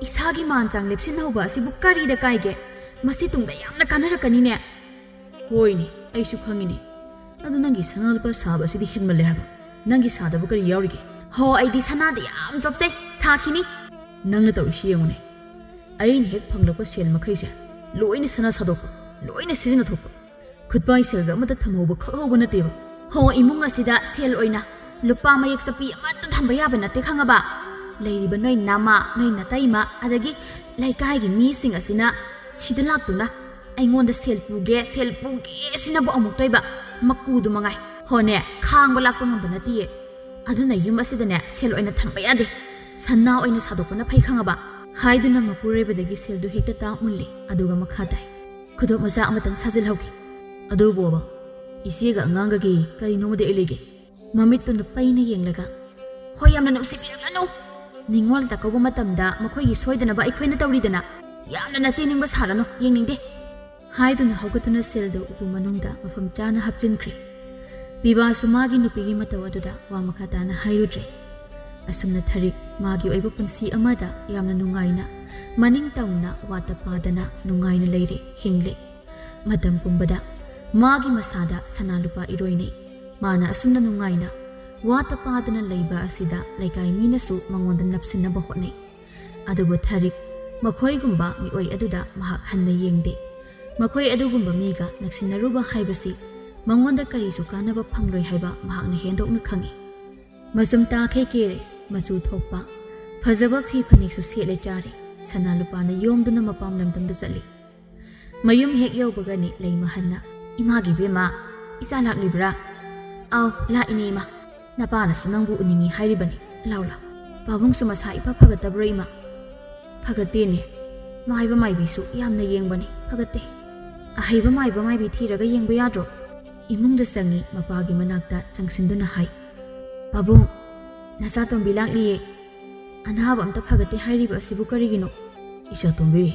ꯏꯁꯥꯒꯤ ꯃꯥꯟ ꯆꯥꯡ ꯂꯦꯞꯁꯤꯟꯍꯧꯕ ꯑꯁꯤꯕꯨ ꯀꯔꯤꯗ ꯀꯥꯏꯒꯦ? ꯃꯁꯤ ꯇꯨꯡꯗ ꯌꯥꯝꯅ ꯀꯥꯟꯅꯔꯛꯀꯅꯤꯅꯦ꯫ ꯍꯣꯏꯅꯦ, ꯑꯩꯁꯨ ꯈꯪꯉꯤꯅꯦ꯫ ꯑꯗꯨ ꯅꯪꯒꯤ ꯁꯅꯥ ꯂꯨꯄꯥ ꯁꯥꯕ ꯑꯁꯤꯗꯤ ꯍꯦꯟꯃꯜꯂꯦ ꯍꯥꯏꯕ꯫ ꯅꯪꯒꯤ ꯁꯥꯗꯕ ꯀꯔꯤ ꯌꯥꯎꯔꯤꯒꯦ? ꯍꯣ, ꯑꯩꯗꯤ ꯁꯅꯥꯗ ꯌꯥꯝ ꯆꯣꯞꯆꯩ꯫ ꯁꯥꯈꯤꯅꯤ꯫ ꯅꯪꯅ ꯇꯧꯔꯤꯁꯤ ꯌꯦꯡꯉꯨꯅꯦ꯫ ꯑꯩꯅ ꯍꯦꯛ ꯐꯪꯂꯛꯄ ꯁꯦꯜ ꯃꯈꯩꯁꯦ ꯂꯣꯏꯅ ꯁꯅꯥ ꯁꯥꯗꯣꯛꯄ, ꯂꯣꯏꯅ ꯁꯤꯖꯤꯟꯅꯊꯣꯛꯄ꯫ ꯈꯨꯠꯄꯥꯏ ꯁꯦꯜꯒ ꯑꯃꯠꯇ ꯊꯝꯍꯧꯕ ꯈꯛ ꯍꯧꯕ ꯅꯠꯇꯦꯕ꯫ ꯍꯣ, ꯏꯃꯨꯡ ꯑꯁꯤꯗ ꯁꯦꯜ ꯑꯣꯏꯅ ꯂꯨꯄꯥ ꯃꯌꯦꯛ ꯆꯞꯄꯤ ꯑꯃꯠꯇ ꯊꯝꯕ ꯌꯥꯕ ꯅꯠꯇꯦ, ꯈꯪꯉꯕ? ꯂꯩꯔꯤꯕ ꯅꯣꯏ ꯅꯃꯥ, ꯅꯣꯏ ꯅꯇꯩꯃ, ꯑꯗꯒꯤ ꯂꯩꯀꯥꯏꯒꯤ ꯃꯤꯁꯤꯡ ꯑꯁꯤꯅ ꯁꯤꯗ ꯂꯥꯛꯇꯨꯅ ꯑꯩꯉꯣꯟꯗ ꯁꯦꯜ ꯄꯨꯒꯦ, ꯁꯦꯜ ꯄꯨꯒꯦ ꯁꯤꯅꯕꯨ ꯑꯃꯨꯛꯇꯣꯏꯕ꯫ ꯃꯀꯨꯗꯨ ꯃꯉꯥꯏ꯫ ꯍꯣꯅꯦ, ꯈꯥꯡꯕ ꯂꯥꯛꯄ ꯉꯝꯕ ꯅꯠꯇꯤꯌꯦ꯫ ꯑꯗꯨꯅ ꯌꯨꯝ ꯑꯁꯤꯗꯅꯦ ꯁꯦꯜ ꯑꯣꯏꯅ ꯊꯝꯕ ꯌꯥꯗꯦ꯫ ꯁꯅꯥ ꯑꯣꯏꯅ ꯁꯥꯗꯣꯛꯄꯅ ꯐꯩ, ꯈꯪꯉꯕ? ꯍꯥꯏꯗꯨꯅ ꯃꯄꯨꯔꯣꯏꯕꯗꯒꯤ ꯁꯦꯜꯗꯨ ꯍꯦꯛꯇ ꯇꯥꯛ ꯃꯨꯜꯂꯦ, ꯑꯗꯨꯒ ꯃꯈꯥ ꯇꯥꯏ꯫ ꯈꯨꯗꯣꯞ ꯃꯆꯥ ꯑꯃꯇꯪ ꯁꯥꯖꯤꯜꯍꯧꯒꯦ꯫ ꯑꯗꯨꯕꯣꯕ, ꯏꯆꯦꯒ ꯑꯉꯥꯡꯒꯒꯤ ꯀꯔꯤꯅꯣꯃꯗꯤ ꯑꯩ ꯂꯩꯒꯦ꯫ ꯃꯃꯤꯠꯇꯨ ꯅꯨꯄꯩꯅ ꯌꯦꯡꯂꯒ, "ꯍꯣꯏ, ꯌꯥꯝꯅ ꯅꯨꯡꯁꯤꯕꯤꯔꯛꯂꯅꯨ꯫ ꯅꯤꯉꯣꯜ ꯆꯥꯛꯀꯧꯕ ꯃꯇꯝꯗ ꯃꯈꯣꯏꯒꯤ ꯁꯣꯏꯗꯅꯕ ꯑꯩꯈꯣꯏꯅ ꯇꯧꯔꯤꯗꯅ꯫ ꯌꯥꯝꯅ ꯅꯆꯦ ꯅꯤꯡꯕ ꯁꯥꯔꯅꯨ, ꯌꯦꯡꯅꯤꯡꯗꯦ"꯫ ꯍꯥꯏꯗꯨꯅ ꯍꯧꯒꯠꯇꯨꯅ ꯁꯦꯜꯗꯨ ꯎꯄꯨ ꯃꯅꯨꯡꯗ ꯃꯐꯝ ꯆꯥꯅ ꯍꯥꯞꯆꯤꯟꯈ꯭ꯔꯦ꯫ ꯄꯤꯕꯥꯁꯨ ꯃꯥꯒꯤ ꯅꯨꯄꯤꯒꯤ ꯃꯇꯧ ꯑꯗꯨꯗ ꯋꯥ ꯃꯈꯥ ꯇꯥꯅ ꯍꯥꯏꯔꯨꯗ꯭ꯔꯦ꯫ ꯑꯁꯨꯝꯅ ꯊꯔꯤꯛ ꯃꯥꯒꯤ ꯑꯣꯏꯕ ꯄꯨꯟꯁꯤ ꯑꯃꯗ ꯌꯥꯝꯅ ꯅꯨꯡꯉꯥꯏꯅ, ꯃꯅꯤꯡ ꯇꯝꯅ ꯋꯥꯠꯇ ꯄꯥꯗꯅ ꯅꯨꯡꯉꯥꯏꯅ ꯂꯩꯔꯦ, ꯍꯤꯡꯂꯦ꯫ ꯃꯇꯝ ꯄꯨꯝꯕꯗ ꯃꯥꯒꯤ ꯃꯁꯥꯗ ꯁꯅꯥ ꯂꯨꯄꯥ ꯏꯔꯣꯏꯅꯩ꯫ ꯃꯥꯅ ꯑꯁꯨꯝꯅ ꯅꯨꯡꯉꯥꯏꯅ ꯋꯥꯠꯇ ꯄꯥꯗꯅ ꯂꯩꯕ ꯑꯁꯤꯗ ꯂꯩꯀꯥꯏ ꯃꯤꯅꯁꯨ ꯃꯉꯣꯟꯗ ꯅꯞꯁꯤꯟꯅꯕ ꯍꯣꯠꯅꯩ꯫ ꯑꯗꯨꯕꯨ ꯊꯔꯤꯛ ꯃꯈꯣꯏꯒꯨꯝꯕ ꯃꯤꯑꯣꯏ ꯑꯗꯨꯗ ꯃꯍꯥꯛ ꯍꯟꯅ ꯌꯦꯡꯗꯦ꯫ ꯃꯈꯣꯏ ꯑꯗꯨꯒꯨꯝꯕ ꯃꯤꯒ ꯅꯛꯁꯤꯟꯅꯔꯨꯕ ꯍꯥꯏꯕꯁꯤ ꯃꯉꯣꯟꯗ ꯀꯔꯤꯁꯨ ꯀꯥꯟꯅꯕ ꯐꯪꯂꯣꯏ ꯍꯥꯏꯕ ꯃꯍꯥꯛꯅ ꯍꯦꯟꯗꯣꯛꯅ ꯈꯪꯏ꯫ ꯃꯆꯨꯝ ꯇꯥꯈꯩ ꯀꯦꯔꯦ, ꯃꯆꯨ ꯊꯣꯛꯄ, ꯐꯖꯕ ꯐꯤ ꯐꯅꯦꯛꯁꯨ ꯁꯦꯠꯂꯦ ꯆꯥꯔꯦ, ꯁꯅꯥ ꯂꯨꯄꯥꯅ ꯌꯣꯝꯗꯨꯅ ꯃꯄꯥꯝ ꯂꯝꯗꯝꯗ ꯆꯠꯂꯤ꯫ ꯃꯌꯨꯝ ꯍꯦꯛ ꯌꯧꯕꯒꯅꯤ ꯂꯩꯃꯍꯟꯅ, "ꯏꯃꯥꯒꯤ ꯏꯕꯦꯝꯃ, ꯏꯆꯥ ꯂꯥꯛꯂꯤꯕ꯭ꯔꯥ?" "ꯑꯥꯎ, ꯂꯥꯛꯏꯅꯦ ꯏꯃꯥ"꯫ ꯅꯄꯥꯅꯁꯨ ꯅꯪꯕꯨ ꯎꯅꯤꯡꯉꯤ ꯍꯥꯏꯔꯤꯕꯅꯤ꯫ ꯂꯥꯎ ꯂꯥꯎ꯫ ꯄꯥꯕꯨꯡꯁꯨ ꯃꯁꯥ ꯏꯐ ꯐꯒꯠꯇꯕ꯭ꯔꯣ ꯏꯃꯥ? ꯐꯒꯠꯇꯦꯅꯦ꯫ ꯃꯥꯏꯕ ꯃꯥꯏꯕꯤꯁꯨ ꯌꯥꯝꯅ ꯌꯦꯡꯕꯅꯤ, ꯐꯒꯠꯇꯦ꯫ ꯑꯍꯩꯕ ꯃꯥꯏꯕ ꯃꯥꯏꯕꯤ ꯊꯤꯔꯒ ꯌꯦꯡꯕ ꯌꯥꯗ꯭ꯔꯣ? ꯏꯃꯨꯡꯗ ꯆꯪꯉꯤ, ꯃꯄꯥꯒꯤ ꯃꯅꯥꯛꯇ ꯆꯪꯁꯤꯟꯗꯨꯅ ꯍꯥꯏ, "ꯄꯥꯕꯨꯡ, ꯅꯆꯥꯇꯣꯝꯕꯤ ꯂꯥꯛꯂꯤꯌꯦ꯫ ꯑꯅꯥꯕ ꯑꯝꯇ ꯐꯒꯠꯇꯦ ꯍꯥꯏꯔꯤꯕ ꯑꯁꯤꯕꯨ ꯀꯔꯤꯒꯤꯅꯣ?" "ꯏꯆꯥꯇꯣꯝꯕꯤ,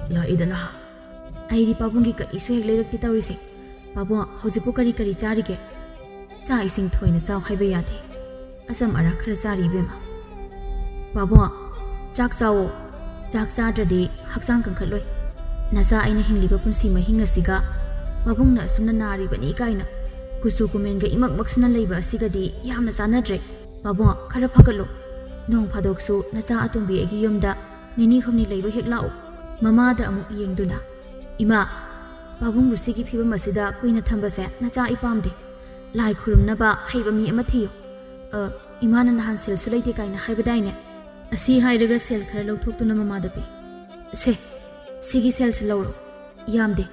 ꯂꯥꯛꯏꯗꯅ꯫ ꯑꯩꯗꯤ ꯄꯥꯕꯨꯡꯒꯤ ꯀꯔꯤꯁꯨ ꯍꯦꯛ ꯂꯩꯔꯛꯇꯦ ꯇꯧꯔꯤꯁꯦ꯫ ꯄꯥꯕꯨꯡ, ꯍꯧꯖꯤꯛꯄꯨ ꯀꯔꯤ ꯀꯔꯤ ꯆꯥꯔꯤꯒꯦ?" "ꯆꯥꯛ ꯏꯁꯤꯡ ꯊꯣꯏꯅ ꯆꯥꯎ ꯍꯥꯏꯕ ꯌꯥꯗꯦ꯫ ꯑꯆꯝ ꯑꯔꯥꯛ ꯈꯔ ꯆꯥꯔꯤ ꯏꯕꯦꯝꯃ꯫ ꯄꯥꯕꯨꯡ, ꯆꯥꯛ ꯆꯥꯋꯣ꯫ ꯆꯥꯛ ꯆꯥꯗ꯭ꯔꯗꯤ ꯍꯛꯆꯥꯡ ꯀꯟꯈꯠꯂꯣꯏ꯫ ꯅꯆꯥ ꯑꯩꯅ ꯍꯤꯡꯂꯤꯕ ꯄꯨꯟꯁꯤ ꯃꯍꯤꯡ ꯑꯁꯤꯒ ꯄꯥꯕꯨꯡꯅ ꯑꯁꯨꯝꯅ ꯅꯥꯔꯤꯕꯅꯤ ꯀꯥꯏꯅ ꯀꯨꯆꯨ ꯀꯨꯃꯦꯟꯒ ꯏꯃꯛ ꯃꯛꯁꯤꯟꯅ ꯂꯩꯕ ꯑꯁꯤꯒꯗꯤ ꯌꯥꯝꯅ ꯆꯥꯟꯅꯗ꯭ꯔꯦ꯫ ꯄꯥꯕꯨꯡ, ꯈꯔ ꯐꯒꯠꯂꯣ꯫ ꯅꯣꯡ ꯐꯥꯗꯣꯛꯁꯨ ꯅꯆꯥ ꯑꯇꯣꯝꯕꯤ ꯑꯩꯒꯤ ꯌꯨꯝꯗ ꯅꯤꯅꯤ ꯍꯨꯝꯅꯤ ꯂꯩꯕ ꯍꯦꯛ ꯂꯥꯛꯎ꯫" ꯃꯃꯥꯗ ꯑꯃꯨꯛ ꯌꯦꯡꯗꯨꯅ, "ꯏꯃꯥ, ꯄꯥꯕꯨꯡꯕꯨ ꯁꯤꯒꯤ ꯐꯤꯕꯝ ꯑꯁꯤꯗ ꯀꯨꯏꯅ ꯊꯝꯕꯁꯦ ꯅꯆꯥ ꯑꯩ ꯄꯥꯝꯗꯦ꯫ ꯂꯥꯏ ꯈꯨꯔꯨꯝꯅꯕ ꯍꯩꯕ ꯃꯤ ꯑꯃ ꯊꯤꯌꯨ꯫ ꯑ, ꯏꯃꯥꯅ ꯅꯍꯥꯟ ꯁꯦꯜꯁꯨ ꯂꯩꯇꯦ ꯀꯥꯏꯅ ꯍꯥꯏꯕꯗꯥꯏꯅꯦ?" ꯑꯁꯤ ꯍꯥꯏꯔꯒ ꯁꯦꯜ ꯈꯔ ꯂꯧꯊꯣꯛꯇꯨꯅ ꯃꯃꯥꯗ ꯄꯤ꯫ "ꯁꯦ, ꯁꯤꯒꯤ ꯁꯦꯜꯁꯤ ꯂꯧꯔꯣ꯫ ꯌꯥꯝꯗꯦ꯫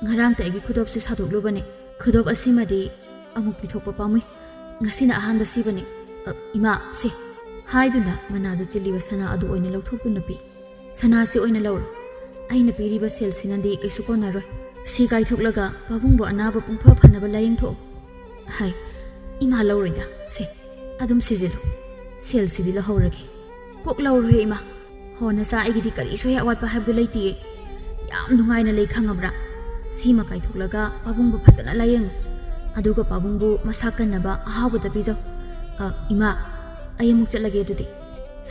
ꯉꯔꯥꯡꯇ ꯑꯩꯒꯤ ꯈꯨꯗꯣꯞꯁꯦ ꯁꯥꯗꯣꯛꯂꯨꯕꯅꯦ꯫ ꯈꯨꯗꯣꯞ ꯑꯁꯤꯃꯗꯤ ꯑꯃꯨꯛ ꯄꯤꯊꯣꯛꯄ ꯄꯥꯝꯃꯨꯏ꯫ ꯉꯁꯤꯅ ꯑꯍꯥꯟꯕ ꯁꯤꯕꯅꯦ꯫ ꯑ, ꯏꯃꯥ, ꯁꯦ꯫" ꯍꯥꯏꯗꯨꯅ ꯃꯅꯥꯗ ꯆꯤꯜꯂꯤꯕ ꯁꯅꯥ ꯑꯗꯨ ꯑꯣꯏꯅ ꯂꯧꯊꯣꯛꯇꯨꯅ ꯄꯤ꯫ "ꯁꯅꯥꯁꯤ ꯑꯣꯏꯅ ꯂꯧꯔꯣ꯫ ꯑꯩꯅ ꯄꯤꯔꯤꯕ ꯁꯦꯜꯁꯤꯅꯗꯤ ꯀꯩꯁꯨ ꯀꯣꯟꯅꯔꯣꯏ꯫ ꯁꯤ ꯀꯥꯏꯊꯣꯛꯂꯒ ꯄꯥꯕꯨꯡꯕꯨ ꯑꯅꯥꯕ ꯄꯨꯡꯐ ꯐꯅꯕ ꯂꯥꯌꯦꯡꯊꯣꯛꯑꯣ꯫" ꯍꯥꯏ꯫ "ꯏꯃꯥ, ꯂꯧꯔꯣꯏꯗ꯫ ꯁꯦ, ꯑꯗꯨꯝ ꯁꯤꯖꯤꯜꯂꯨ꯫ ꯁꯦꯜꯁꯤꯗꯤ ꯂꯧꯍꯧꯔꯒꯦ꯫" "ꯀꯣꯛ ꯂꯧꯔꯣꯍꯦ ꯏꯃꯥ꯫ ꯍꯣ, ꯅꯆꯥ ꯑꯩꯒꯤꯗꯤ ꯀꯔꯤꯁꯨ ꯍꯦꯛ ꯑꯋꯥꯠꯄ ꯍꯥꯏꯕꯗꯨ ꯂꯩꯇꯤꯌꯦ꯫ ꯌꯥꯝ ꯅꯨꯡꯉꯥꯏꯅ ꯂꯩ ꯈꯪꯉꯕ꯭ꯔꯥ? ꯁꯤꯃ ꯀꯥꯏꯊꯣꯛꯂꯒ ꯄꯥꯕꯨꯡꯕꯨ ꯐꯖꯅ ꯂꯥꯌꯦꯡꯉꯨ꯫ ꯑꯗꯨꯒ ꯄꯥꯕꯨꯡꯕꯨ ꯃꯁꯥ ꯀꯟꯅꯕ ꯑꯍꯥꯎꯕꯗ ꯄꯤꯖꯧ꯫ ꯑ, ꯏꯃꯥ, ꯑꯩ ꯑꯃꯨꯛ ꯆꯠꯂꯒꯦ ꯑꯗꯨꯗꯤ꯫"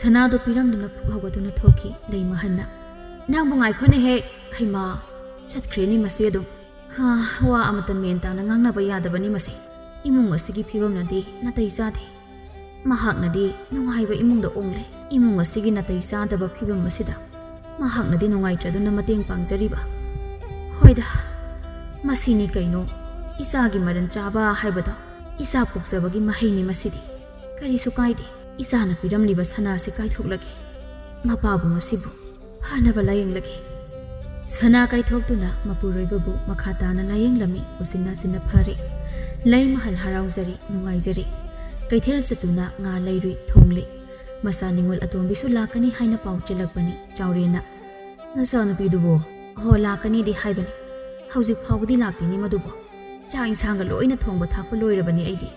ꯁꯅꯥꯗꯣ ꯄꯤꯔꯝꯗꯨꯅ ꯐꯨꯛ ꯍꯧꯒꯠꯇꯨꯅ ꯊꯣꯛꯈꯤ ꯂꯩꯃꯍꯟꯅ꯫ "ꯅꯪꯕꯨ ꯉꯥꯏꯈꯣꯅꯦꯍꯦ꯫ ꯍꯩꯃꯥ, ꯆꯠꯈ꯭ꯔꯦꯅꯦ ꯃꯁꯤ ꯑꯗꯨꯝ꯫ ꯍꯥ, ꯋꯥ ꯑꯃꯇ ꯃꯦꯟ ꯇꯥꯅ ꯉꯥꯡꯅꯕ ꯌꯥꯗꯕꯅꯤ ꯃꯁꯤ꯫ ꯏꯃꯨꯡ ꯑꯁꯤꯒꯤ ꯐꯤꯕꯝꯅꯗꯤ ꯅꯥꯇꯩ ꯆꯥꯗꯦ꯫ ꯃꯍꯥꯛꯅꯗꯤ ꯅꯨꯡꯉꯥꯏꯕ ꯏꯃꯨꯡꯗ ꯑꯣꯡꯂꯦ꯫ ꯏꯃꯨꯡ ꯑꯁꯤꯒꯤ ꯅꯥꯇꯩ ꯆꯥꯗꯕ ꯐꯤꯕꯝ ꯑꯁꯤꯗ ꯃꯍꯥꯛꯅꯗꯤ ꯅꯨꯡꯉꯥꯏꯇ꯭ꯔꯗꯨꯅ ꯃꯇꯦꯡ ꯄꯥꯡꯖꯔꯤꯕ꯫ ꯍꯣꯏꯗ, ꯃꯁꯤꯅꯤ ꯀꯩꯅꯣ, ꯏꯆꯥꯒꯤ ꯃꯔꯟ ꯆꯥꯕ ꯍꯥꯏꯕꯗꯣ꯫ ꯏꯆꯥ ꯄꯣꯛꯆꯕꯒꯤ ꯃꯍꯩꯅꯤ ꯃꯁꯤꯗꯤ꯫ ꯀꯔꯤꯁꯨ ꯀꯥꯏꯗꯦ, ꯏꯆꯥꯅ ꯄꯤꯔꯝꯂꯤꯕ ꯁꯅꯥꯁꯤ ꯀꯥꯏꯊꯣꯛꯂꯒꯦ꯫ ꯃꯄꯥꯕꯨ ꯉꯁꯤꯕꯨ ꯐꯅꯕ ꯂꯥꯌꯦꯡꯂꯒꯦ꯫" ꯁꯅꯥ ꯀꯥꯏꯊꯣꯛꯇꯨꯅ ꯃꯄꯨꯔꯣꯏꯕꯕꯨ ꯃꯈꯥ ꯇꯥꯅ ꯂꯥꯌꯦꯡꯂꯝꯃꯤ꯫ ꯎꯆꯤꯟ ꯅꯥꯆꯤꯟꯅ ꯐꯔꯦ꯫ ꯂꯩꯃꯍꯜ ꯍꯔꯥꯎꯖꯔꯦ, ꯅꯨꯡꯉꯥꯏꯖꯔꯦ꯫ ꯀꯩꯊꯦꯜ ꯆꯠꯇꯨꯅ ꯉꯥ ꯂꯩꯔꯨꯏ, ꯊꯣꯡꯂꯦ꯫ ꯃꯆꯥ ꯅꯤꯉꯣꯜ ꯑꯇꯣꯝꯕꯤꯁꯨ ꯂꯥꯛꯀꯅꯤ ꯍꯥꯏꯅ ꯄꯥꯎ ꯆꯦꯜꯂꯛꯄꯅꯤ꯫ ꯆꯥꯎꯔꯦꯟꯅ, "ꯅꯆꯥꯅꯨꯄꯤꯗꯨꯕꯣ?" "ꯑꯣ, ꯂꯥꯛꯀꯅꯤꯗꯤ ꯍꯥꯏꯕꯅꯤ꯫ ꯍꯧꯖꯤꯛ ꯐꯥꯎꯕꯗꯤ ꯂꯥꯛꯇꯦꯅꯦ ꯃꯗꯨꯕꯣ꯫ ꯆꯥꯛ ꯏꯟꯁꯥꯡꯒ ꯂꯣꯏꯅ ꯊꯣꯡꯕ ꯊꯥꯛꯄ ꯂꯣꯏꯔꯕꯅꯤ ꯑꯩꯗꯤ꯫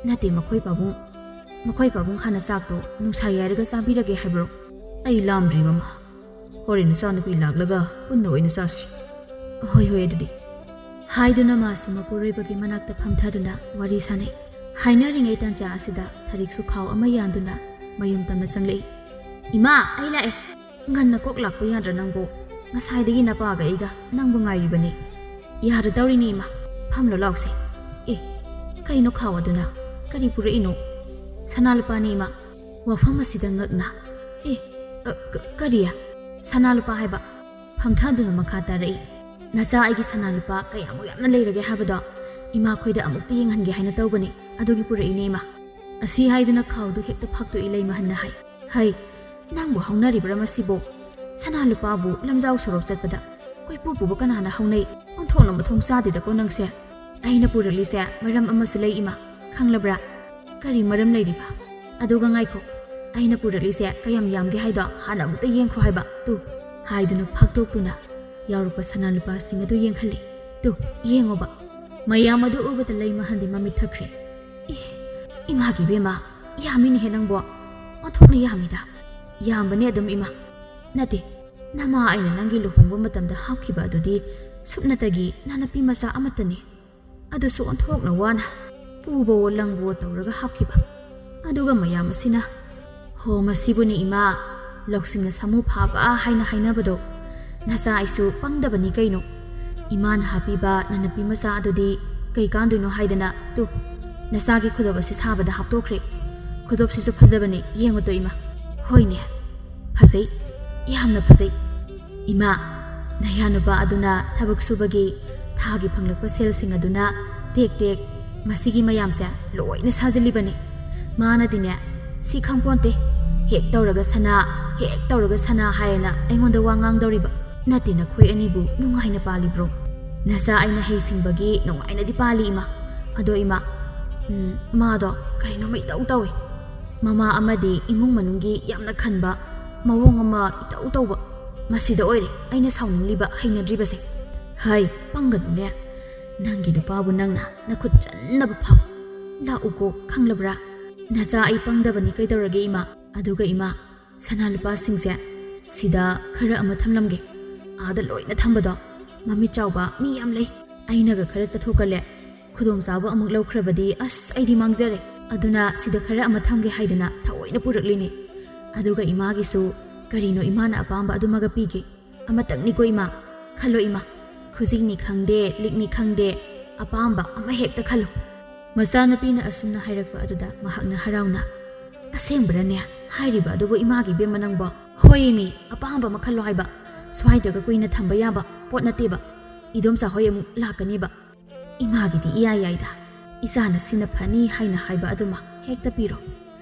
ꯅꯠꯇꯦ, ꯃꯈꯣꯏ ꯄꯥꯕꯨꯡ, ꯃꯈꯣꯏ ꯄꯥꯕꯨꯡ ꯍꯥꯟꯅ ꯆꯥꯛꯇꯣ ꯅꯨꯡꯁꯥ ꯌꯥꯏꯔꯒ ꯆꯥꯕꯤꯔꯒꯦ ꯍꯥꯏꯕ꯭ꯔꯣ?" "ꯑꯩ ꯂꯥꯝꯗ꯭ꯔꯤ, ꯃꯃꯥ꯫ ꯍꯣꯔꯦꯟ ꯅꯆꯥꯅꯨꯄꯤ ꯂꯥꯛꯂꯒ ꯄꯨꯟꯅ ꯑꯣꯏꯅ ꯆꯥꯁꯤ꯫" "ꯍꯣꯏ, ꯍꯣꯏ, ꯑꯗꯨꯗꯤ꯫" ꯍꯥꯏꯗꯨꯅ ꯃꯥꯁꯨ ꯃꯄꯨꯔꯣꯏꯕꯒꯤ ꯃꯅꯥꯛꯇ ꯐꯝꯊꯗꯨꯅ ꯋꯥꯔꯤ ꯁꯥꯟꯅꯩ꯫ ꯍꯥꯏꯅꯔꯤꯉꯩ ꯇꯥꯟꯖꯥ ꯑꯁꯤꯗ ꯊꯔꯤꯛꯁꯨ ꯈꯥꯎ ꯑꯃ ꯌꯥꯟꯗꯨꯅ ꯃꯌꯨꯝ ꯇꯝꯅ ꯆꯪꯂꯛꯏ꯫ "ꯏꯃꯥ, ꯑꯩ ꯂꯥꯛꯑꯦ꯫ ꯉꯟꯅ ꯀꯣꯛ ꯂꯥꯛꯄ ꯌꯥꯗ꯭ꯔꯥ ꯅꯪꯕꯨ? ꯉꯁꯥꯏꯗꯒꯤ ꯅꯄꯥꯒ ꯑꯩꯒ ꯅꯪꯕꯨ ꯉꯥꯏꯔꯤꯕꯅꯤ꯫" "ꯌꯥꯔꯗꯧꯔꯤꯅꯦ ꯏꯃꯥ, ꯐꯝꯂꯣ ꯂꯥꯎꯁꯦ꯫" "ꯑꯦ, ꯀꯩꯅꯣ ꯈꯥꯎ ꯑꯗꯨꯅ? ꯀꯔꯤ ꯄꯨꯔꯛꯏꯅꯣ?" "ꯁꯅꯥ ꯂꯨꯄꯥꯅꯦ ꯏꯃꯥ꯫" ꯋꯥꯐꯝ ꯑꯁꯤꯗ ꯉꯛꯅ, "ꯑꯦ, ꯑ, ꯀ-, ꯀꯔꯤ? ꯁꯅꯥ ꯂꯨꯄꯥ ꯍꯥꯏꯕ?" ꯐꯝꯊꯗꯨꯅ ꯃꯈꯥ ꯇꯥꯔꯛꯏ꯫ "ꯅꯆꯥ ꯑꯩꯒꯤ ꯁꯅꯥ ꯂꯨꯄꯥ ꯀꯌꯥꯃꯨꯛ ꯌꯥꯝꯅ ꯂꯩꯔꯒꯦ ꯍꯥꯏꯕꯗꯣ ꯏꯃꯥꯈꯣꯏꯗ ꯑꯃꯨꯛꯇ ꯌꯦꯡꯍꯟꯒꯦ ꯍꯥꯏꯅ ꯇꯧꯕꯅꯤ, ꯑꯗꯨꯒꯤ ꯄꯨꯔꯛꯏꯅꯦ ꯏꯃꯥ꯫" ꯑꯁꯤ ꯍꯥꯏꯗꯨꯅ ꯈꯥꯎꯗꯨ ꯍꯦꯛꯇ ꯐꯥꯛꯇꯣꯛꯏ ꯂꯩꯃꯍꯟꯅ ꯍꯥꯏ, "ꯍꯩ, ꯅꯪꯕꯨ ꯍꯧꯅꯔꯤꯕ꯭ꯔꯥ ꯃꯁꯤꯕꯨ? ꯁꯅꯥ ꯂꯨꯄꯥꯕꯨ ꯂꯝꯖꯥꯎ ꯁꯣꯔꯣꯛ ꯆꯠꯄꯗ ꯀꯣꯏꯄꯨ ꯄꯨꯕ ꯀꯅꯥꯅ ꯍꯧꯅꯩ? ꯑꯣꯟꯊꯣꯛꯅ ꯃꯊꯣꯡ ꯆꯥꯗꯦꯗꯀꯣ ꯅꯪꯁꯦ꯫" "ꯑꯩꯅ ꯄꯨꯔꯛꯂꯤꯁꯦ ꯃꯔꯝ ꯑꯃꯁꯨ ꯂꯩ ꯏꯃꯥ, ꯈꯪꯂꯕ꯭ꯔꯥ?" "ꯀꯔꯤ ꯃꯔꯝ ꯂꯩꯔꯤꯕ? ꯑꯗꯨꯒ ꯉꯥꯏꯈꯣ, ꯑꯩꯅ ꯄꯨꯔꯛꯂꯤꯁꯦ ꯀꯌꯥꯝ ꯌꯥꯝꯒꯦ ꯍꯥꯏꯗꯣ ꯍꯥꯟꯅ ꯑꯃꯨꯛꯇ ꯌꯦꯡꯈꯣ ꯍꯥꯏꯕ, ꯇꯨ꯫" ꯍꯥꯏꯗꯨꯅ ꯐꯥꯛꯇꯣꯛꯇꯨꯅ ꯌꯥꯎꯔꯛꯄ ꯁꯅꯥ ꯂꯨꯄꯥꯁꯤꯡ ꯑꯗꯨ ꯌꯦꯡꯍꯜꯂꯤ꯫ "ꯇꯨ, ꯌꯦꯡꯉꯣꯕ꯫" ꯃꯌꯥꯝ ꯑꯗꯨ ꯎꯕꯗ ꯂꯩꯃꯍꯟꯗꯤ ꯃꯃꯤꯠ ꯊꯛꯈ꯭ꯔꯦ꯫ "ꯑꯦ, ꯏꯃꯥꯒꯤ ꯏꯕꯦꯝꯃ, ꯌꯥꯝꯃꯤꯅꯦꯍꯦ ꯅꯪꯕꯣ꯫ ꯑꯣꯟꯊꯣꯛꯅ ꯌꯥꯝꯃꯤꯗ꯫" "ꯌꯥꯝꯕꯅꯦ ꯑꯗꯨꯝ ꯏꯃꯥ꯫ ꯅꯠꯇꯦ, ꯅꯃꯥ ꯑꯩꯅ ꯅꯪꯒꯤ ꯂꯨꯍꯣꯡꯕ ꯃꯇꯝꯗ ꯍꯥꯞꯈꯤꯕ ꯑꯗꯨꯗꯤ ꯁꯨꯞꯅꯇꯒꯤ ꯅꯅꯥꯄꯤ ꯃꯆꯥ ꯑꯃꯠꯇꯅꯤ꯫ ꯑꯗꯨꯁꯨ ꯑꯣꯟꯊꯣꯛꯅ ꯋꯥꯅ ꯄꯨꯕꯋꯣ ꯂꯪꯕꯋꯣ ꯇꯧꯔꯒ ꯍꯥꯞꯈꯤꯕ꯫ ꯑꯗꯨꯒ ꯃꯌꯥꯝ ꯑꯁꯤꯅ, ꯍꯣ, ꯃꯁꯤꯕꯨꯅꯤ ꯏꯃꯥ, ꯂꯧꯁꯤꯡꯅ ꯁꯥꯃꯨ ꯐꯥꯕ ꯍꯥꯏꯅ ꯍꯥꯏꯅꯕꯗꯣ꯫ ꯅꯆꯥ ꯑꯩꯁꯨ ꯄꯪꯗꯕꯅꯤ ꯀꯩꯅꯣ꯫ ꯏꯃꯥꯅ ꯍꯥꯞꯄꯤꯕ ꯅꯅꯥꯄꯤ ꯃꯆꯥ ꯑꯗꯨꯗꯤ ꯀꯩ ꯀꯥꯟꯗꯣꯏꯅꯣ ꯍꯥꯏꯗꯅ, ꯇꯨ, ꯅꯆꯥꯒꯤ ꯈꯨꯗꯣꯞ ꯑꯁꯤ ꯁꯥꯕꯗ ꯍꯥꯞꯇꯣꯛꯈ꯭ꯔꯦ꯫ ꯈꯨꯗꯣꯞꯁꯤꯁꯨ ꯐꯖꯕꯅꯤ, ꯌꯦꯡꯉꯨꯇꯣ ꯏꯃꯥ꯫" "ꯍꯣꯏꯅꯦ, ꯐꯖꯩ, ꯌꯥꯝꯅ ꯐꯖꯩ꯫ ꯏꯃꯥ, ꯅꯌꯥꯅꯨꯄꯥ ꯑꯗꯨꯅ ꯊꯕꯛ ꯁꯨꯕꯒꯤ ꯊꯥꯒꯤ ꯐꯪꯂꯛꯄ ꯁꯦꯜꯁꯤꯡ ꯑꯗꯨꯅ ꯇꯦꯛ ꯇꯦꯛ ꯃꯁꯤꯒꯤ ꯃꯌꯥꯝꯁꯦ ꯂꯣꯏꯅ ꯁꯥꯖꯤꯜꯂꯤꯕꯅꯤ꯫ ꯃꯥꯅꯗꯤꯅꯦ, ꯁꯤ ꯈꯪꯄꯣꯟꯇꯦ, ꯍꯦꯛ ꯇꯧꯔꯒ ꯁꯅꯥ, ꯍꯦꯛ ꯇꯧꯔꯒ ꯁꯅꯥ ꯍꯥꯏꯌꯦꯅ ꯑꯩꯉꯣꯟꯗ ꯋꯥ ꯉꯥꯡꯗꯧꯔꯤꯕ꯫ ꯅꯠꯇꯦ, ꯅꯈꯣꯏ ꯑꯅꯤꯕꯨ ꯅꯨꯡꯉꯥꯏꯅ ꯄꯥꯜꯂꯤꯕ꯭ꯔꯣ?" "ꯅꯆꯥ ꯑꯩꯅ ꯍꯩꯁꯤꯡꯕꯒꯤ ꯅꯨꯡꯉꯥꯏꯅꯗꯤ ꯄꯥꯜꯂꯤ ꯏꯃꯥ꯫ ꯑꯗꯣ ꯏꯃꯥ, ꯎꯝ, ꯃꯥꯗꯣ ꯀꯔꯤꯅꯣꯃ ꯏꯇꯧ ꯇꯧꯏ꯫ ꯃꯃꯥ ꯑꯃꯗꯤ ꯏꯃꯨꯡ ꯃꯅꯨꯡꯒꯤ ꯌꯥꯝꯅ ꯈꯟꯕ ꯃꯑꯣꯡ ꯑꯃ ꯏꯇꯧ ꯇꯧꯕ꯫ ꯃꯁꯤꯗ ꯑꯣꯏꯔꯦ ꯑꯩꯅ ꯁꯥꯎꯅꯤꯡꯂꯤꯕ, ꯍꯩꯅꯗ꯭ꯔꯤꯕꯁꯦ꯫ ꯍꯩ, ꯄꯪꯒꯅꯨꯅꯦ꯫ ꯅꯪꯒꯤ ꯅꯨꯄꯥꯕꯨ ꯅꯪꯅ ꯅꯈꯨꯠ ꯆꯟꯅꯕ ꯐꯥꯎ꯫ ꯂꯥꯛꯎꯀꯣ, ꯈꯪꯂꯕ꯭ꯔꯥ? ꯅꯆꯥ ꯑꯩ ꯄꯪꯗꯕꯅꯤ ꯀꯩꯗꯧꯔꯒꯦ ꯏꯃꯥ? ꯑꯗꯨꯒ ꯏꯃꯥ, ꯁꯅꯥ ꯂꯨꯄꯥꯁꯤꯡꯁꯦ ꯁꯤꯗ ꯈꯔ ꯑꯃ ꯊꯝꯂꯝꯒꯦ꯫ ꯑꯥꯗ ꯂꯣꯏꯅ ꯊꯝꯕꯗꯣ ꯃꯃꯤꯠ ꯆꯥꯎꯕ ꯃꯤ ꯌꯥꯝ ꯂꯩ꯫ ꯑꯩꯅꯒ ꯈꯔ ꯆꯠꯊꯣꯛꯀꯜꯂꯦ, ꯈꯨꯗꯣꯡꯆꯥꯕ ꯑꯃꯨꯛ ꯂꯧꯈ꯭ꯔꯕꯗꯤ ꯑꯁ ꯑꯩꯗꯤ ꯃꯥꯡꯖꯔꯦ꯫ ꯑꯗꯨꯅ ꯁꯤꯗ ꯈꯔ ꯑꯃ ꯊꯝꯒꯦ ꯍꯥꯏꯗꯅ ꯊꯑꯣꯏꯅ ꯄꯨꯔꯛꯂꯤꯅꯦ꯫ ꯑꯗꯨꯒ ꯏꯃꯥꯒꯤꯁꯨ ꯀꯔꯤꯅꯣ ꯏꯃꯥꯅ ꯑꯄꯥꯝꯕ ꯑꯗꯨꯃꯒ ꯄꯤꯒꯦ꯫ ꯑꯃꯇꯪꯅꯤꯀꯣ ꯏꯃꯥ, ꯈꯜꯂꯣ ꯏꯃꯥ, ꯈꯨꯖꯤꯅꯤ ꯈꯪꯗꯦ, ꯂꯤꯛꯅꯤ ꯈꯪꯗꯦ, ꯑꯄꯥꯝꯕ ꯑꯃ ꯍꯦꯛꯇ ꯈꯜꯂꯨ꯫ ꯃꯆꯥꯅꯨꯄꯤꯅ ꯑꯁꯨꯝꯅ ꯍꯥꯏꯔꯛꯄ ꯑꯗꯨꯗ ꯃꯍꯥꯛꯅ ꯍꯔꯥꯎꯅ, "ꯑꯁꯦꯡꯕꯔꯅꯦ ꯍꯥꯏꯔꯤꯕ ꯑꯗꯨꯕꯨ ꯏꯃꯥꯒꯤ ꯏꯕꯦꯝꯃ ꯅꯪꯕꯣ?" "ꯍꯣꯏ ꯏꯃꯤ, ꯑꯄꯥꯝꯕ ꯑꯃ ꯈꯜꯂꯣ ꯍꯥꯏꯕ, ꯁ꯭ꯋꯥꯏꯗꯒ ꯀꯨꯏꯅ ꯊꯝꯕ ꯌꯥꯕ ꯄꯣꯠ ꯅꯠꯇꯦꯕ, ꯏꯗꯣꯝꯆꯥ ꯍꯣꯏ ꯑꯃꯨꯛ ꯂꯥꯛꯀꯅꯤꯕ꯫ ꯏꯃꯥꯒꯤꯗꯤ ꯏꯌꯥ ꯌꯥꯏꯗ, ꯏꯆꯥꯅ ꯁꯤꯅ ꯐꯅꯤ ꯍꯥꯏꯅ ꯍꯥꯏꯕ ꯑꯗꯨꯃ ꯍꯦꯛꯇ ꯄꯤꯔꯣ꯫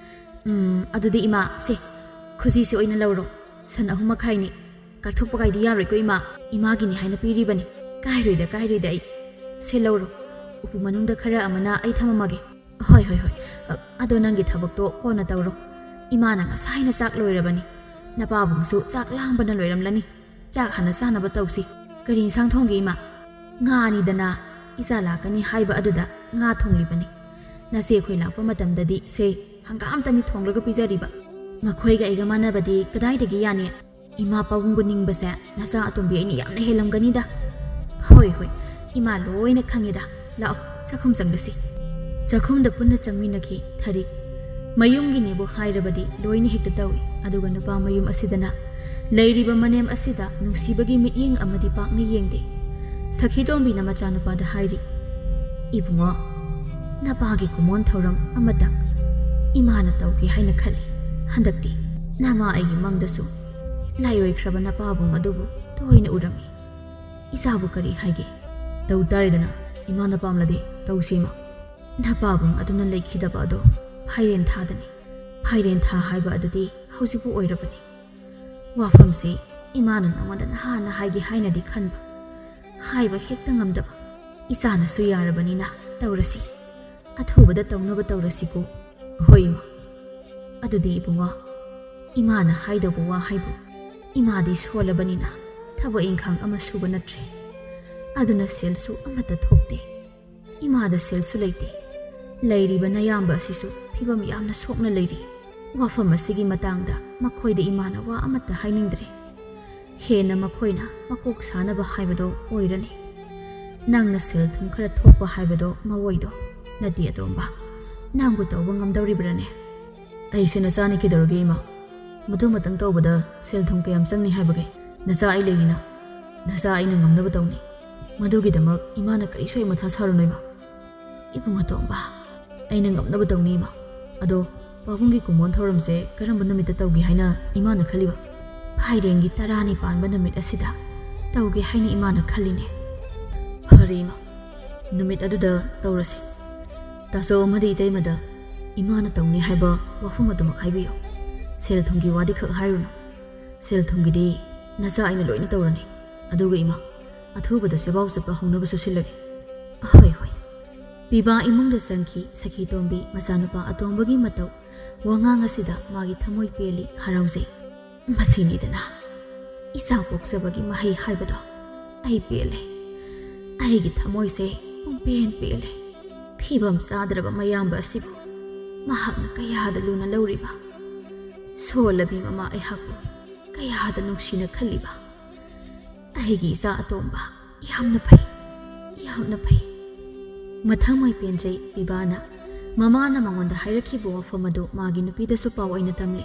ꯎꯝ, ꯑꯗꯨꯗꯤ ꯏꯃꯥ, ꯁꯦ, ꯈꯨꯖꯤꯁꯤ ꯑꯣꯏꯅ ꯂꯧꯔꯣ, ꯁꯟ ꯑꯍꯨꯝ ꯃꯈꯥꯏꯅꯤ, ꯀꯥꯏꯊꯣꯛꯄ ꯀꯥꯏꯗꯤ ꯌꯥꯔꯣꯏꯀꯣ ꯏꯃꯥ, ꯏꯃꯥꯒꯤꯅꯤ ꯍꯥꯏꯅ ꯄꯤꯔꯤꯕꯅꯤ꯫ ꯀꯥꯏꯔꯣꯏꯗ, ꯀꯥꯏꯔꯣꯏꯗ ꯑꯩ꯫ ꯁꯦ ꯂꯧꯔꯣ, ꯎꯄꯨ ꯃꯅꯨꯡꯗ ꯈꯔ ꯑꯃꯅ ꯑꯩ ꯊꯝꯃꯝꯃꯒꯦ꯫ ꯍꯣꯏ, ꯍꯣꯏ, ꯍꯣꯏ꯫ ꯑ, ꯑꯗꯣ ꯅꯪꯒꯤ ꯊꯕꯛꯇꯣ ꯀꯣꯟꯅ ꯇꯧꯔꯣ꯫ ꯏꯃꯥꯅ ꯉꯁꯥꯏꯅ ꯆꯥꯛ ꯂꯣꯏꯔꯕꯅꯤ꯫ ꯅꯄꯥꯕꯨꯡꯁꯨ ꯆꯥꯛ ꯂꯥꯡꯕꯅ ꯂꯣꯏꯔꯝꯂꯅꯤ꯫ ꯆꯥꯛ ꯍꯥꯟꯅ ꯆꯥꯅꯕ ꯇꯧꯁꯤ꯫ ꯀꯔꯤ ꯏꯟꯁꯥꯡ ꯊꯣꯡꯒꯦ ꯏꯃꯥ? ꯉꯥꯅꯤꯗꯅ꯫ ꯏꯆꯥ ꯂꯥꯛꯀꯅꯤ ꯍꯥꯏꯕ ꯑꯗꯨꯗ ꯉꯥ ꯊꯣꯡꯂꯤꯕꯅꯤ꯫ ꯅꯆꯦ ꯑꯩꯈꯣꯏ ꯂꯥꯛꯄ ꯃꯇꯝꯗꯗꯤ ꯁꯦ ꯍꯪꯒꯥꯝꯇꯅꯤ ꯊꯣꯡꯂꯒ ꯄꯤꯖꯔꯤꯕ꯫ ꯃꯈꯣꯏꯒ ꯑꯩꯒ ꯃꯥꯟꯅꯕꯗꯤ ꯀꯗꯥꯏꯗꯒꯤ ꯌꯥꯅꯤ? ꯏꯃꯥ ꯄꯥꯕꯨꯡꯕꯨ ꯅꯤꯡꯕꯁꯦ ꯅꯆꯥ ꯑꯇꯣꯝꯕꯤ ꯑꯩꯅ ꯌꯥꯝꯅ ꯍꯦꯜꯂꯝꯒꯅꯤꯗ꯫ ꯍꯣꯏ, ꯍꯣꯏ, ꯏꯃꯥ ꯂꯣꯏꯅ ꯈꯪꯉꯤꯗ꯫ ꯂꯥꯛꯑꯣ, ꯆꯥꯛꯈꯨꯝ ꯆꯪꯂꯁꯤ꯫ ꯆꯥꯛꯈꯨꯝꯗ ꯄꯨꯟꯅ ꯆꯪꯃꯤꯟꯅꯈꯤ ꯊꯔꯤꯛ꯫ ꯃꯌꯨꯝꯒꯤꯅꯦꯕꯨ ꯍꯥꯏꯔꯕꯗꯤ ꯂꯣꯏꯅ ꯍꯦꯛꯇ ꯇꯧꯏ꯫ ꯑꯗꯨꯒ ꯅꯨꯄꯥ ꯃꯌꯨꯝ ꯑꯁꯤꯗꯅ ꯂꯩꯔꯤꯕ ꯃꯅꯦꯝ ꯑꯁꯤꯗ ꯅꯨꯡꯁꯤꯕꯒꯤ ꯃꯤꯠꯌꯦꯡ ꯑꯃꯗꯤ ꯄꯥꯛꯅ ꯌꯦꯡꯗꯦ꯫ ꯁꯈꯤꯇꯣꯝꯕꯤꯅ ꯃꯆꯥꯅꯨꯄꯥꯗ ꯍꯥꯏꯔꯤ, "ꯏꯕꯨꯡꯉꯣ, ꯅꯄꯥꯒꯤ ꯀꯨꯃꯣꯟ ꯊꯧꯔꯝ ꯑꯃꯇꯪ ꯏꯃꯥꯅ ꯇꯧꯒꯦ ꯍꯥꯏꯅ ꯈꯜꯂꯤ꯫ ꯍꯟꯗꯛꯇꯤ ꯅꯃꯥ ꯑꯩꯒꯤ ꯃꯪꯗꯁꯨ ꯂꯥꯏꯑꯣꯏꯈ꯭ꯔꯕ ꯅꯄꯥꯕꯨꯡ ꯑꯗꯨꯕꯨ ꯇꯣꯏꯅ ꯎꯔꯝꯃꯤ꯫ ꯏꯆꯥꯕꯨ ꯀꯔꯤ ꯍꯥꯏꯒꯦ? ꯇꯧ ꯇꯥꯔꯦꯗꯅ, ꯏꯃꯥꯅ ꯄꯥꯝꯂꯗꯤ ꯇꯧꯁꯤ ꯏꯃꯥ꯫" ꯅꯄꯥꯕꯨꯡ ꯑꯗꯨꯅ ꯂꯩꯈꯤꯗꯕ ꯑꯗꯣ ꯐꯥꯏꯔꯦꯟ ꯊꯥꯗꯅꯤ꯫ ꯐꯥꯏꯔꯦꯟ ꯊꯥ ꯍꯥꯏꯕ ꯑꯗꯨꯗꯤ ꯍꯧꯖꯤꯛꯄꯨ ꯑꯣꯏꯔꯕꯅꯤ꯫ ꯋꯥꯐꯝꯁꯤ ꯏꯃꯥꯅ ꯅꯉꯣꯟꯗ ꯅꯍꯥꯟꯅ ꯍꯥꯏꯒꯦ ꯍꯥꯏꯅꯗꯤ ꯈꯟꯕ, ꯍꯥꯏꯕ ꯍꯦꯛꯇ ꯉꯝꯗꯕ꯫ ꯏꯆꯥꯅꯁꯨ ꯌꯥꯔꯕꯅꯤꯅ ꯇꯧꯔꯁꯤ꯫ ꯑꯊꯨꯕꯗ ꯇꯧꯅꯕ ꯇꯧꯔꯁꯤꯀꯣ꯫ ꯍꯣꯏ ꯏꯃꯥ꯫ ꯑꯗꯨꯗꯤ ꯏꯕꯨꯡꯉꯣ, ꯏꯃꯥꯅ ꯍꯥꯏꯗꯧꯕ ꯋꯥ ꯍꯥꯏꯕꯨ, ꯏꯃꯥꯗꯤ ꯁꯣꯜꯂꯕꯅꯤꯅ ꯊꯕꯛ ꯏꯪꯈꯥꯡ ꯑꯃ ꯁꯨꯕ ꯅꯠꯇ꯭ꯔꯦ꯫ ꯑꯗꯨꯅ ꯁꯦꯜꯁꯨ ꯑꯃꯠꯇ ꯊꯣꯛꯇꯦ꯫ ꯏꯃꯥꯗ ꯁꯦꯜꯁꯨ ꯂꯩꯇꯦ꯫ ꯂꯩꯔꯤꯕ ꯅꯌꯥꯝꯕ ꯑꯁꯤꯁꯨ ꯐꯤꯕꯝ ꯌꯥꯝꯅ ꯁꯣꯛꯅ ꯂꯩꯔꯤ꯫ ꯋꯥꯐꯝ ꯑꯁꯤꯒꯤ ꯃꯇꯥꯡꯗ ꯃꯈꯣꯏꯗ ꯏꯃꯥꯅ ꯋꯥ ꯑꯃꯠꯇ ꯍꯥꯏꯅꯤꯡꯗ꯭ꯔꯦ꯫ ꯍꯦꯟꯅ ꯃꯈꯣꯏꯅ ꯃꯀꯣꯛ ꯁꯥꯅꯕ ꯍꯥꯏꯕꯗꯣ ꯑꯣꯏꯔꯅꯤ꯫ ꯅꯪꯅ ꯁꯦꯜ ꯊꯨꯝ ꯈꯔ ꯊꯣꯛꯄ ꯍꯥꯏꯕꯗꯣ ꯃꯋꯣꯏꯗꯣ ꯅꯠꯇꯦ ꯑꯇꯣꯝꯕ꯫ ꯅꯪꯕꯨ ꯇꯧꯕ ꯉꯝꯗꯧꯔꯤꯕ꯭ꯔꯥꯅꯦ? ꯑꯩꯁꯦ ꯅꯆꯥꯅꯤ ꯀꯩꯗꯧꯔꯒꯦ ꯏꯃꯥ? ꯃꯗꯨꯃꯇꯪ ꯇꯧꯕꯗ ꯁꯦꯜ ꯊꯨꯝ ꯀꯌꯥꯝ ꯆꯪꯅꯤ ꯍꯥꯏꯕꯒꯦ? ꯅꯆꯥ ꯑꯩ ꯂꯩꯔꯤꯅ꯫ ꯅꯆꯥ ꯑꯩꯅ ꯉꯝꯅꯕ ꯇꯧꯅꯤ꯫ ꯃꯗꯨꯒꯤꯗꯃꯛ ꯏꯃꯥꯅ ꯀꯔꯤꯁꯨ ꯍꯦꯛ ꯃꯊꯥ ꯁꯥꯔꯨꯅꯨ ꯏꯃꯥ꯫ ꯏꯕꯨꯡ ꯑꯇꯣꯝꯕ, ꯑꯩꯅ ꯉꯝꯅꯕ ꯇꯧꯅꯤ ꯏꯃꯥ꯫ ꯑꯗꯣ ꯄꯥꯕꯨꯡꯒꯤ ꯀꯨꯝꯑꯣꯟ ꯊꯧꯔꯝꯁꯦ ꯀꯔꯝꯕ ꯅꯨꯃꯤꯠꯇ ꯇꯧꯒꯦ ꯍꯥꯏꯅ ꯏꯃꯥꯅ ꯈꯜꯂꯤꯕ? ꯐꯥꯏꯔꯦꯟꯒꯤ ꯇꯔꯥꯅꯤ ꯄꯥꯟꯕ ꯅꯨꯃꯤꯠ ꯑꯁꯤꯗ ꯇꯧꯒꯦ ꯍꯥꯏꯅ ꯏꯃꯥꯅ ꯈꯜꯂꯤꯅꯦ꯫ ꯐꯔꯦ ꯏꯃꯥ, ꯅꯨꯃꯤꯠ ꯑꯗꯨꯗ ꯇꯧꯔꯁꯤ꯫ ꯇꯥꯆꯧ ꯑꯃꯗꯤ ꯏꯇꯩꯃꯗ ꯏꯃꯥꯅ ꯇꯧꯅꯤ ꯍꯥꯏꯕ ꯋꯥꯐꯝ ꯑꯗꯨꯃꯛ ꯍꯥꯏꯕꯤꯌꯨ꯫ ꯁꯦꯜ ꯊꯨꯝꯒꯤ ꯋꯥꯗꯤ ꯈꯛ ꯍꯥꯏꯔꯨꯅꯨ꯫ ꯁꯦꯜ ꯊꯨꯝꯒꯤꯗꯤ ꯅꯆꯥ ꯑꯩꯅ ꯂꯣꯏꯅ ꯇꯧꯔꯅꯤ꯫ ꯑꯗꯨꯒ ꯏꯃꯥ, ꯑꯊꯨꯕꯗ ꯆꯦꯕꯥꯎ ꯆꯠꯄ ꯍꯧꯅꯕꯁꯨ ꯁꯤꯜꯂꯒꯦ꯫ ꯍꯣꯏ, ꯍꯣꯏ꯫ ꯄꯤꯕꯥ ꯏꯃꯨꯡꯗ ꯆꯪꯈꯤ꯫ ꯁꯈꯤ ꯇꯣꯝꯕꯤ ꯃꯆꯥꯅꯨꯄꯥ ꯑꯇꯣꯝꯕꯒꯤ ꯃꯇꯧ ꯋꯥꯉꯥꯡ ꯑꯁꯤꯗ ꯃꯥꯒꯤ ꯊꯃꯣꯏ ꯄꯦꯜꯂꯤ, ꯍꯔꯥꯎꯖꯩ꯫ ꯃꯁꯤꯅꯤꯗꯅ ꯏꯆꯥ ꯄꯣꯛꯆꯕꯒꯤ ꯃꯍꯩ ꯍꯥꯏꯕꯗꯣ꯫ ꯑꯩ ꯄꯦꯜꯂꯦ꯫ ꯑꯩꯒꯤ ꯊꯃꯣꯏꯁꯦ ꯄꯨꯡꯄꯦꯟ ꯄꯦꯜꯂꯦ꯫ ꯐꯤꯕꯝ ꯆꯥꯗ꯭ꯔꯕ ꯃꯌꯥꯝꯕ ꯑꯁꯤꯕꯨ ꯃꯍꯥꯛꯅ ꯀꯌꯥꯗ ꯂꯨꯅ ꯂꯧꯔꯤꯕ꯫ ꯁꯣꯜꯂꯕꯤ ꯃꯃꯥ ꯑꯩꯍꯥꯛꯄꯨ ꯀꯌꯥꯗ ꯅꯨꯡꯁꯤꯅ ꯈꯜꯂꯤꯕ꯫ ꯑꯩꯒꯤ ꯏꯆꯥ ꯑꯇꯣꯝꯕ, ꯌꯥꯝꯅ ꯐꯩ, ꯌꯥꯝꯅ ꯐꯩ꯫ ꯃꯊꯃꯣꯏ ꯄꯦꯟꯖꯩ ꯄꯤꯕꯥꯅ꯫ ꯃꯃꯥꯅ ꯃꯉꯣꯟꯗ ꯍꯥꯏꯔꯛꯈꯤꯕ ꯋꯥꯐꯝ ꯑꯗꯨ ꯃꯥꯒꯤ ꯅꯨꯄꯤꯗꯁꯨ ꯄꯥꯎ ꯑꯣꯏꯅ ꯇꯝꯂꯤ꯫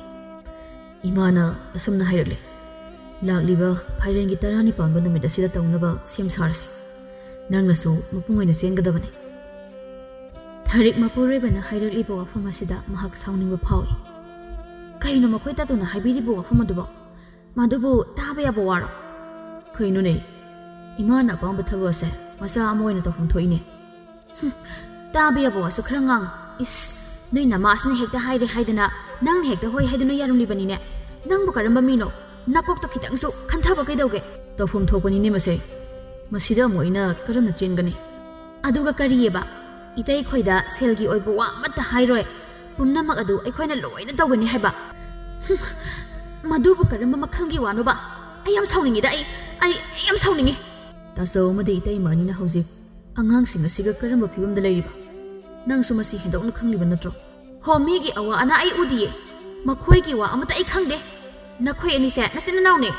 ꯏꯃꯥꯅ ꯑꯁꯨꯝꯅ ꯍꯥꯏꯔꯛꯂꯦ, "ꯂꯥꯛꯂꯤꯕ ꯐꯥꯏꯔꯦꯟꯒꯤ ꯇꯔꯥꯅꯤ ꯄꯥꯟꯕ ꯅꯨꯃꯤꯠ ꯑꯁꯤꯗ ꯇꯧꯅꯕ ꯁꯦꯝ ꯁꯥꯔꯁꯤ꯫ ꯅꯪꯅꯁꯨ ꯃꯄꯨꯡ ꯑꯣꯏꯅ ꯆꯦꯟꯒꯗꯕꯅꯤ꯫" ꯊꯔꯤꯛ ꯃꯄꯨꯔꯣꯏꯕꯅ ꯍꯥꯏꯔꯛꯂꯤꯕ ꯋꯥꯐꯝ ꯑꯁꯤꯗ ꯃꯍꯥꯛ ꯁꯥꯎꯅꯤꯡꯕ ꯐꯥꯎꯏ꯫ ꯀꯩꯅꯣ ꯃꯈꯣꯏ ꯇꯥꯇꯣꯟꯅ ꯍꯥꯏꯕꯤꯔꯤꯕ ꯋꯥꯐꯝ ꯑꯗꯨꯕꯣ? ꯃꯗꯨꯕꯨ ꯇꯥꯕ ꯌꯥꯕ ꯋꯥꯔꯣ? ꯀꯩꯅꯣꯅꯦ, ꯏꯃꯥꯅ ꯑꯄꯥꯝꯕ ꯊꯕꯛ ꯑꯁꯦ ꯃꯆꯥ ꯑꯃ ꯑꯣꯏꯅ ꯇꯧꯐꯝ ꯊꯣꯛꯏꯅꯦ꯫ ꯍꯨꯝ, ꯇꯥꯕ ꯌꯥꯕ ꯋꯥꯁꯨ ꯈꯔ ꯉꯥꯡꯉꯨ꯫ ꯏꯁ, ꯅꯣꯏ ꯅꯃꯥꯁꯤꯅ ꯍꯦꯛꯇ ꯍꯥꯏꯔꯦ ꯍꯥꯏꯗꯅ ꯅꯪꯅ ꯍꯦꯛꯇ ꯍꯣꯏ ꯍꯥꯏꯗꯨꯅ ꯌꯥꯔꯝꯂꯤꯕꯅꯤꯅꯦ꯫ ꯅꯪꯕꯨ ꯀꯔꯝꯕ ꯃꯤꯅꯣ? ꯅꯀꯣꯛꯇ ꯈꯤꯇꯪꯁꯨ ꯈꯟꯊꯕ ꯀꯩꯗꯧꯒꯦ? ꯇꯧꯐꯝ ꯊꯣꯛꯄꯅꯤꯅꯦ ꯃꯁꯦ꯫ ꯃꯁꯤꯗ ꯑꯃꯨꯛ ꯑꯩꯅ ꯀꯔꯝꯅ ꯆꯦꯟꯒꯅꯤ? ꯑꯗꯨꯒ ꯀꯔꯤꯑꯕ? ꯏꯇꯩꯈꯣꯏꯗ ꯁꯦꯜꯒꯤ ꯑꯣꯏꯕ ꯋꯥ ꯑꯃꯠꯇ ꯍꯥꯏꯔꯣꯏ꯫ ꯄꯨꯝꯅꯃꯛ ꯑꯗꯨ ꯑꯩꯈꯣꯏꯅ ꯂꯣꯏꯅ ꯇꯧꯒꯅꯤ ꯍꯥꯏꯕ꯫ ꯍꯨꯝ, ꯃꯗꯨꯕꯨ ꯀꯔꯝꯕ ꯃꯈꯜꯒꯤ ꯋꯥꯅꯣꯕ? ꯑꯩ ꯌꯥꯝ ꯁꯥꯎꯅꯤꯡꯉꯤꯗ, ꯑꯩ, ꯑꯩ, ꯑꯩ ꯌꯥꯝ ꯁꯥꯎꯅꯤꯡꯉꯤ꯫ ꯇꯥꯆꯧ ꯑꯃꯗꯤ ꯏꯇꯩꯃ ꯑꯅꯤꯅ ꯍꯧꯖꯤꯛ ꯑꯉꯥꯡꯁꯤꯡ ꯑꯁꯤꯒ ꯀꯔꯝꯕ ꯐꯤꯕꯝꯗ ꯂꯩꯔꯤꯕ? ꯅꯪꯁꯨ ꯃꯁꯤ ꯍꯦꯟꯗꯣꯛꯅ ꯈꯪꯂꯤꯕ ꯅꯠꯇ꯭ꯔꯣ? ꯍꯣ, ꯃꯤꯒꯤ ꯑꯋꯥ ꯑꯅꯥ ꯑꯩ ꯎꯗꯤꯌꯦ꯫ ꯃꯈꯣꯏꯒꯤ ꯋꯥ ꯑꯃꯠꯇ ꯑꯩ ꯈꯪꯗꯦ꯫ ꯅꯈꯣꯏ ꯑꯅꯤꯁꯦ ꯅꯆꯤꯟ ꯅꯅꯥꯎꯅꯦ꯫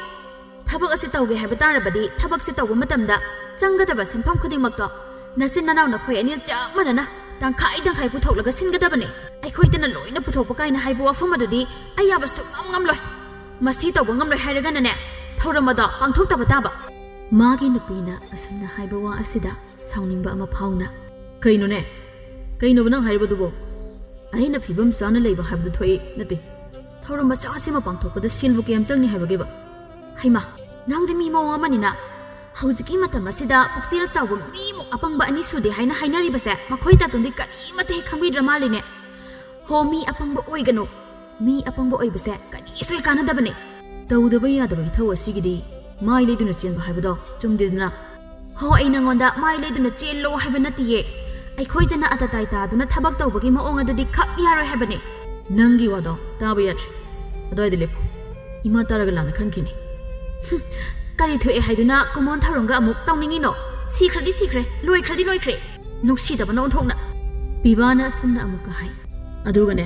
ꯊꯕꯛ ꯑꯁꯤ ꯇꯧꯒꯦ ꯍꯥꯏꯕ ꯇꯥꯔꯕꯗꯤ ꯊꯕꯛꯁꯤ ꯇꯧꯕ ꯃꯇꯝꯗ ꯆꯪꯒꯗꯕ ꯁꯦꯟꯐꯝ ꯈꯨꯗꯤꯡꯃꯛꯇꯣ ꯅꯆꯤꯟ ꯅꯅꯥꯎ ꯅꯈꯣꯏ ꯑꯅꯤ ꯆꯞ ꯃꯥꯟꯅꯅ ꯇꯪꯈꯥꯏ ꯇꯪꯈꯥꯏ ꯄꯨꯊꯣꯛꯂꯒ ꯁꯤꯟꯒꯗꯕꯅꯦ꯫ ꯑꯩꯈꯣꯏꯗꯅ ꯂꯣꯏꯅ ꯄꯨꯊꯣꯛꯄ ꯀꯥꯏꯅ ꯍꯥꯏꯕ ꯋꯥꯐꯝ ꯑꯗꯨꯗꯤ ꯑꯩ ꯌꯥꯕ ꯁꯨꯡꯉꯝ ꯉꯝꯂꯣꯏ꯫ ꯃꯁꯤ ꯇꯧꯕ ꯉꯝꯂꯣꯏ ꯍꯥꯏꯔꯒꯅꯅꯦ, ꯊꯧꯔꯝ ꯑꯗꯣ ꯄꯥꯡꯊꯣꯛꯇꯕ ꯇꯥꯕ꯫ ꯃꯥꯒꯤ ꯅꯨꯄꯤꯅ ꯑꯁꯨꯝꯅ ꯍꯥꯏꯕ ꯋꯥ ꯑꯁꯤꯗ ꯁꯥꯎꯅꯤꯡꯕ ꯑꯃ ꯐꯥꯎꯅ, "ꯀꯩꯅꯣꯅꯦ? ꯀꯩꯅꯣꯕ ꯅꯪ ꯍꯥꯏꯔꯤꯕꯗꯨꯕꯣ? ꯑꯩꯅ ꯐꯤꯕꯝ ꯆꯥꯅ ꯂꯩꯕ ꯍꯥꯏꯕꯗꯨ ꯊꯣꯛꯏ ꯅꯠꯇꯦ꯫ ꯊꯧꯔꯝ ꯃꯆꯥ ꯑꯁꯤꯃ ꯄꯥꯡꯊꯣꯛꯄꯗ ꯁꯦꯜꯕꯨ ꯀꯌꯥꯝ ꯆꯪꯅꯤ ꯍꯥꯏꯕꯒꯦꯕ? ꯍꯩꯃꯥ, ꯅꯪꯗꯤ ꯃꯤ ꯃꯑꯣꯡ ꯑꯃꯅꯤꯅ꯫ ꯍꯧꯖꯤꯛꯀꯤ ꯃꯇꯝ ꯑꯁꯤꯗ ꯄꯨꯛꯆꯦꯜ ꯆꯥꯎꯕ ꯃꯤꯃꯨꯛ ꯑꯄꯪꯕ ꯑꯅꯤ ꯁꯨꯗꯦ ꯍꯥꯏꯅ ꯍꯥꯏꯅꯔꯤꯕꯁꯦ ꯃꯈꯣꯏ ꯇꯥꯇꯣꯟꯗꯤ ꯀꯔꯤꯃꯠꯇ ꯍꯦꯛ ꯈꯪꯕꯤꯗ꯭ꯔ ꯃꯥꯜꯂꯤꯅꯦ꯫ ꯍꯣ, ꯃꯤ ꯑꯄꯪꯕ ꯑꯣꯏꯒꯅꯨ꯫ ꯃꯤ ꯑꯄꯪꯕ ꯑꯣꯏꯕꯁꯦ ꯀꯔꯤꯁꯨ ꯍꯦꯛ ꯀꯥꯟꯅꯗꯕꯅꯦ꯫ ꯇꯧꯗꯕ ꯌꯥꯗꯕ ꯏꯊꯧ ꯑꯁꯤꯒꯤꯗꯤ ꯃꯥꯏ ꯂꯩꯗꯨꯅ ꯆꯦꯟꯕ ꯍꯥꯏꯕꯗꯣ ꯆꯨꯝꯗꯦꯗꯅ?" "ꯍꯣ, ꯑꯩ ꯅꯉꯣꯟꯗ ꯃꯥꯏ ꯂꯩꯗꯨꯅ ꯆꯦꯜꯂꯣ ꯍꯥꯏꯕ ꯅꯠꯇꯤꯌꯦ꯫ ꯑꯩꯈꯣꯏꯗꯅ ꯑꯇꯇꯥꯏ ꯇꯥꯗꯨꯅ ꯊꯕꯛ ꯇꯧꯕꯒꯤ ꯃꯑꯣꯡ ꯑꯗꯨꯗꯤ ꯈꯛ ꯌꯥꯔꯣꯏ ꯍꯥꯏꯕꯅꯦ꯫" "ꯅꯪꯒꯤ ꯋꯥꯗꯣ ꯇꯥꯕ ꯌꯥꯗ꯭ꯔꯦ꯫ ꯑꯗꯨꯋꯥꯏꯗ ꯂꯦꯞꯄꯨ꯫ ꯏꯃꯥ ꯇꯥꯔꯒ ꯂꯥꯟꯅ ꯈꯟꯈꯤꯅꯤ꯫" "ꯍꯨꯝ, ꯀꯔꯤ ꯊꯣꯛꯑꯦ ꯍꯥꯏꯗꯨꯅ ꯀꯨꯃꯣꯟ ꯊꯧꯔꯝꯒ ꯑꯃꯨꯛ ꯇꯧꯅꯤꯡꯉꯤꯅꯣ? ꯁꯤꯈ꯭ꯔꯗꯤ ꯁꯤꯈ꯭ꯔꯦ, ꯂꯣꯏꯈ꯭ꯔꯗꯤ ꯂꯣꯏꯈ꯭ꯔꯦ꯫ ꯅꯨꯡꯁꯤꯗꯕꯅ ꯑꯣꯟꯊꯣꯛꯅ꯫" ꯄꯤꯕꯥꯅ ꯑꯁꯨꯝꯅ ꯑꯃꯨꯛꯀ ꯍꯥꯏ꯫ "ꯑꯗꯨꯒꯅꯦ,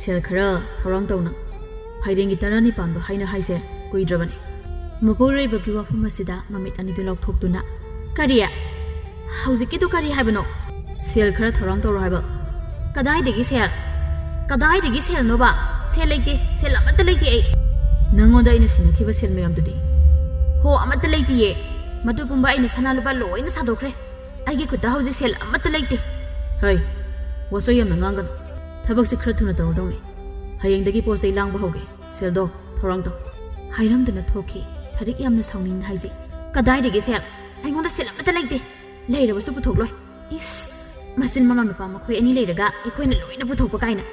ꯁꯦꯜ ꯈꯔ ꯊꯧꯔꯥꯡ ꯇꯧꯅ꯫ ꯐꯩꯔꯦꯡꯒꯤ ꯇꯔꯥꯅꯤꯄꯥꯟꯗꯣ ꯍꯥꯏꯅ ꯍꯥꯏꯁꯦ ꯀꯨꯏꯗ꯭ꯔꯕꯅꯤ꯫" ꯃꯄꯨꯔꯣꯏꯕꯒꯤ ꯋꯥꯐꯝ ꯑꯁꯤꯗ ꯃꯃꯤꯠ ꯑꯅꯤꯗꯨ ꯂꯥꯎꯊꯣꯛꯇꯨꯅ, "ꯀꯔꯤ? ꯍꯧꯖꯤꯛꯀꯤꯗꯨ ꯀꯔꯤ ꯍꯥꯏꯕꯅꯣ?" "ꯁꯦꯜ ꯈꯔ ꯊꯧꯔꯥꯡ ꯇꯧꯔꯣ ꯍꯥꯏꯕ꯫" "ꯀꯗꯥꯏꯗꯒꯤ ꯁꯦꯜ? ꯀꯗꯥꯏꯗꯒꯤ ꯁꯦꯜꯅꯣꯕ? ꯁꯦꯜ ꯂꯩꯇꯦ, ꯁꯦꯜ ꯑꯃꯠꯇ ꯂꯩꯇꯦ ꯑꯩ꯫" "ꯅꯪꯉꯣꯟꯗ ꯑꯩꯅ ꯁꯤꯟꯅꯈꯤꯕ ꯁꯦꯜ ꯃꯌꯥꯝꯗꯨꯗꯤ?" "ꯍꯣ, ꯑꯃꯠꯇ ꯂꯩꯇꯤꯌꯦ꯫ ꯃꯗꯨ ꯄꯨꯝꯕ ꯑꯩꯅ ꯁꯅꯥ ꯂꯨꯄꯥ ꯂꯣꯏꯅ ꯁꯥꯗꯣꯛꯈ꯭ꯔꯦ꯫ ꯑꯩꯒꯤ ꯈꯨꯠꯇ ꯍꯧꯖꯤꯛ ꯁꯦꯜ ꯑꯃꯠꯇ ꯂꯩꯇꯦ꯫" "ꯍꯩ, ꯋꯥꯆꯣꯏ ꯌꯥꯝꯅ ꯉꯥꯡꯒꯅꯨ꯫ ꯊꯕꯛꯁꯤ ꯈꯔ ꯊꯨꯅ ꯇꯧꯔꯗꯧꯅꯤ꯫ ꯍꯌꯦꯡꯗꯒꯤ ꯄꯣꯠ ꯆꯩ ꯂꯥꯡꯕ ꯍꯧꯒꯦ꯫ ꯁꯦꯜꯗꯣ ꯊꯧꯔꯥꯡ ꯇꯧ꯫" ꯍꯥꯏꯔꯝꯗꯨꯅ ꯊꯣꯛꯈꯤ꯫ ꯊꯔꯤꯛ ꯌꯥꯝꯅ ꯁꯥꯎꯅꯤꯡꯅ ꯍꯥꯏꯖꯩ, "ꯀꯗꯥꯏꯗꯒꯤ ꯁꯦꯜ? ꯑꯩꯉꯣꯟꯗ ꯁꯦꯜ ꯑꯃꯠꯇ ꯂꯩꯇꯦ꯫ ꯂꯩꯔꯕꯁꯨ ꯄꯨꯊꯣꯛꯂꯣꯏ꯫ ꯏꯁ, ꯃꯆꯤꯟ ꯃꯅꯥꯎ ꯅꯨꯄꯥ ꯃꯈꯣꯏ ꯑꯅꯤ ꯂꯩꯔꯒ ꯑꯩꯈꯣꯏꯅ ꯂꯣꯏꯅ ꯄꯨꯊꯣꯛꯄ ꯀꯥꯏꯅ꯫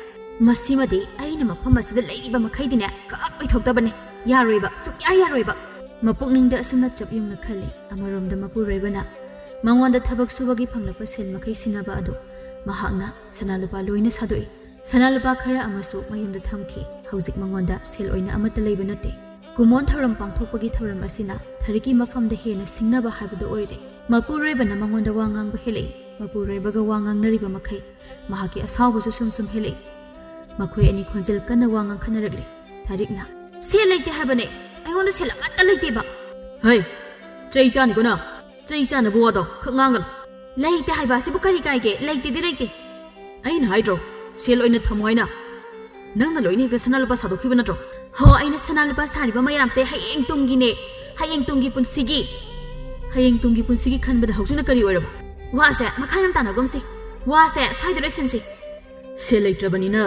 ꯃꯁꯤꯃꯗꯤ ꯑꯩꯅ ꯃꯐꯝ ꯑꯁꯤꯗ ꯂꯩꯔꯤꯕ ꯃꯈꯩꯗꯤꯅꯦ ꯀꯛ ꯑꯣꯏꯊꯣꯛꯇꯕꯅꯦ꯫ ꯌꯥꯔꯣꯏꯕ, ꯁꯨꯡꯌꯥ ꯌꯥꯔꯣꯏꯕ꯫" ꯃꯄꯨꯛꯅꯤꯡꯗ ꯑꯁꯨꯝꯅ ꯆꯞ ꯌꯨꯡꯅ ꯈꯜꯂꯤ꯫ ꯑꯃꯔꯣꯝꯗ ꯃꯄꯨꯔꯣꯏꯕꯅ, ꯃꯉꯣꯟꯗ ꯊꯕꯛ ꯁꯨꯕꯒꯤ ꯐꯪꯂꯛꯄ ꯁꯦꯜ ꯃꯈꯩ ꯁꯤꯟꯅꯕ ꯑꯗꯨ ꯃꯍꯥꯛꯅ ꯁꯅꯥ ꯂꯨꯄꯥ ꯂꯣꯏꯅ ꯁꯥꯗꯣꯛꯏ꯫ ꯁꯅꯥ ꯂꯨꯄꯥ ꯈꯔ ꯑꯃꯁꯨ ꯃꯌꯨꯝꯗ ꯊꯝꯈꯤ꯫ ꯍꯧꯖꯤꯛ ꯃꯉꯣꯟꯗ ꯁꯦꯜ ꯑꯣꯏꯅ ꯑꯃꯠꯇ ꯂꯩꯕ ꯅꯠꯇꯦ꯫ ꯀꯨꯃꯣꯟ ꯊꯧꯔꯝ ꯄꯥꯡꯊꯣꯛꯄꯒꯤ ꯊꯧꯔꯝ ꯑꯁꯤꯅ ꯊꯔꯤꯛꯀꯤ ꯃꯐꯝꯗ ꯍꯦꯟꯅ ꯁꯤꯡꯅꯕ ꯍꯥꯏꯕꯗꯨ ꯑꯣꯏꯔꯦ꯫ ꯃꯄꯨꯔꯣꯏꯕꯅ ꯃꯉꯣꯟꯗ ꯋꯥ ꯉꯥꯡꯕ ꯍꯦꯜꯂꯛꯏ꯫ ꯃꯄꯨꯔꯣꯏꯕꯒ ꯋꯥ ꯉꯥꯡꯅꯔꯤꯕ ꯃꯈꯩ ꯃꯍꯥꯛꯀꯤ ꯑꯁꯥꯎꯕꯁꯨ ꯁꯨꯝ ꯁꯨꯝ ꯍꯦꯜꯂꯛꯏ꯫ ꯃꯈꯣꯏ ꯑꯅꯤ ꯈꯣꯟꯖꯦꯜ ꯀꯟꯅ ꯋꯥ ꯉꯥꯡꯈꯠꯅꯔꯛꯂꯦ꯫ ꯊꯔꯤꯛꯅ, "ꯁꯦꯜ ꯂꯩꯇꯦ ꯍꯥꯏꯕꯅꯦ, ꯑꯩꯉꯣꯟꯗ ꯁꯦꯜ ꯑꯃꯠꯇ ꯂꯩꯇꯦꯕ"꯫ "ꯍꯩ, ꯆꯩ ꯆꯥꯅꯤꯀꯣ ꯅꯪ꯫ ꯆꯩ ꯆꯥꯅꯕ ꯋꯥꯗꯣ ꯈꯛ ꯉꯥꯡꯒꯅꯨ"꯫ "ꯂꯩꯇꯦ ꯍꯥꯏꯕ ꯑꯁꯤꯕꯨ ꯀꯔꯤ ꯀꯥꯏꯒꯦ? ꯂꯩꯇꯦꯗꯤ ꯂꯩꯇꯦ"꯫ "ꯑꯩꯅ ꯍꯥꯏꯗ꯭ꯔꯣ, ꯁꯦꯜ ꯑꯣꯏꯅ ꯊꯝꯃꯣ ꯍꯥꯏꯅ? ꯅꯪꯅ ꯂꯣꯏꯅ ꯍꯦꯛꯇ ꯁꯅꯥ ꯂꯨꯄꯥ ꯁꯥꯗꯣꯛꯈꯤꯕ ꯅꯠꯇ꯭ꯔꯣ?" "ꯍꯣ, ꯑꯩꯅ ꯁꯅꯥ ꯂꯨꯄꯥ ꯁꯥꯔꯤꯕ ꯃꯌꯥꯝꯁꯦ ꯍꯌꯦꯡ ꯇꯨꯡꯒꯤꯅꯦ, ꯍꯌꯦꯡ ꯇꯨꯡꯒꯤ ꯄꯨꯟꯁꯤꯒꯤ"꯫ "ꯍꯌꯦꯡ ꯇꯨꯡꯒꯤ ꯄꯨꯟꯁꯤꯒꯤ ꯈꯟꯕꯗ ꯍꯧꯖꯤꯛꯅ ꯀꯔꯤ ꯑꯣꯏꯔꯕ?" "ꯋꯥꯁꯦ ꯃꯈꯥ ꯌꯥꯝ ꯇꯥꯟꯅꯒꯨꯝꯁꯤ, ꯋꯥꯁꯦ ꯁ꯭ꯋꯥꯏꯗ ꯂꯣꯏꯁꯤꯟꯁꯤ"꯫ "ꯁꯦꯜ ꯂꯩꯇ꯭ꯔꯕꯅꯤꯅ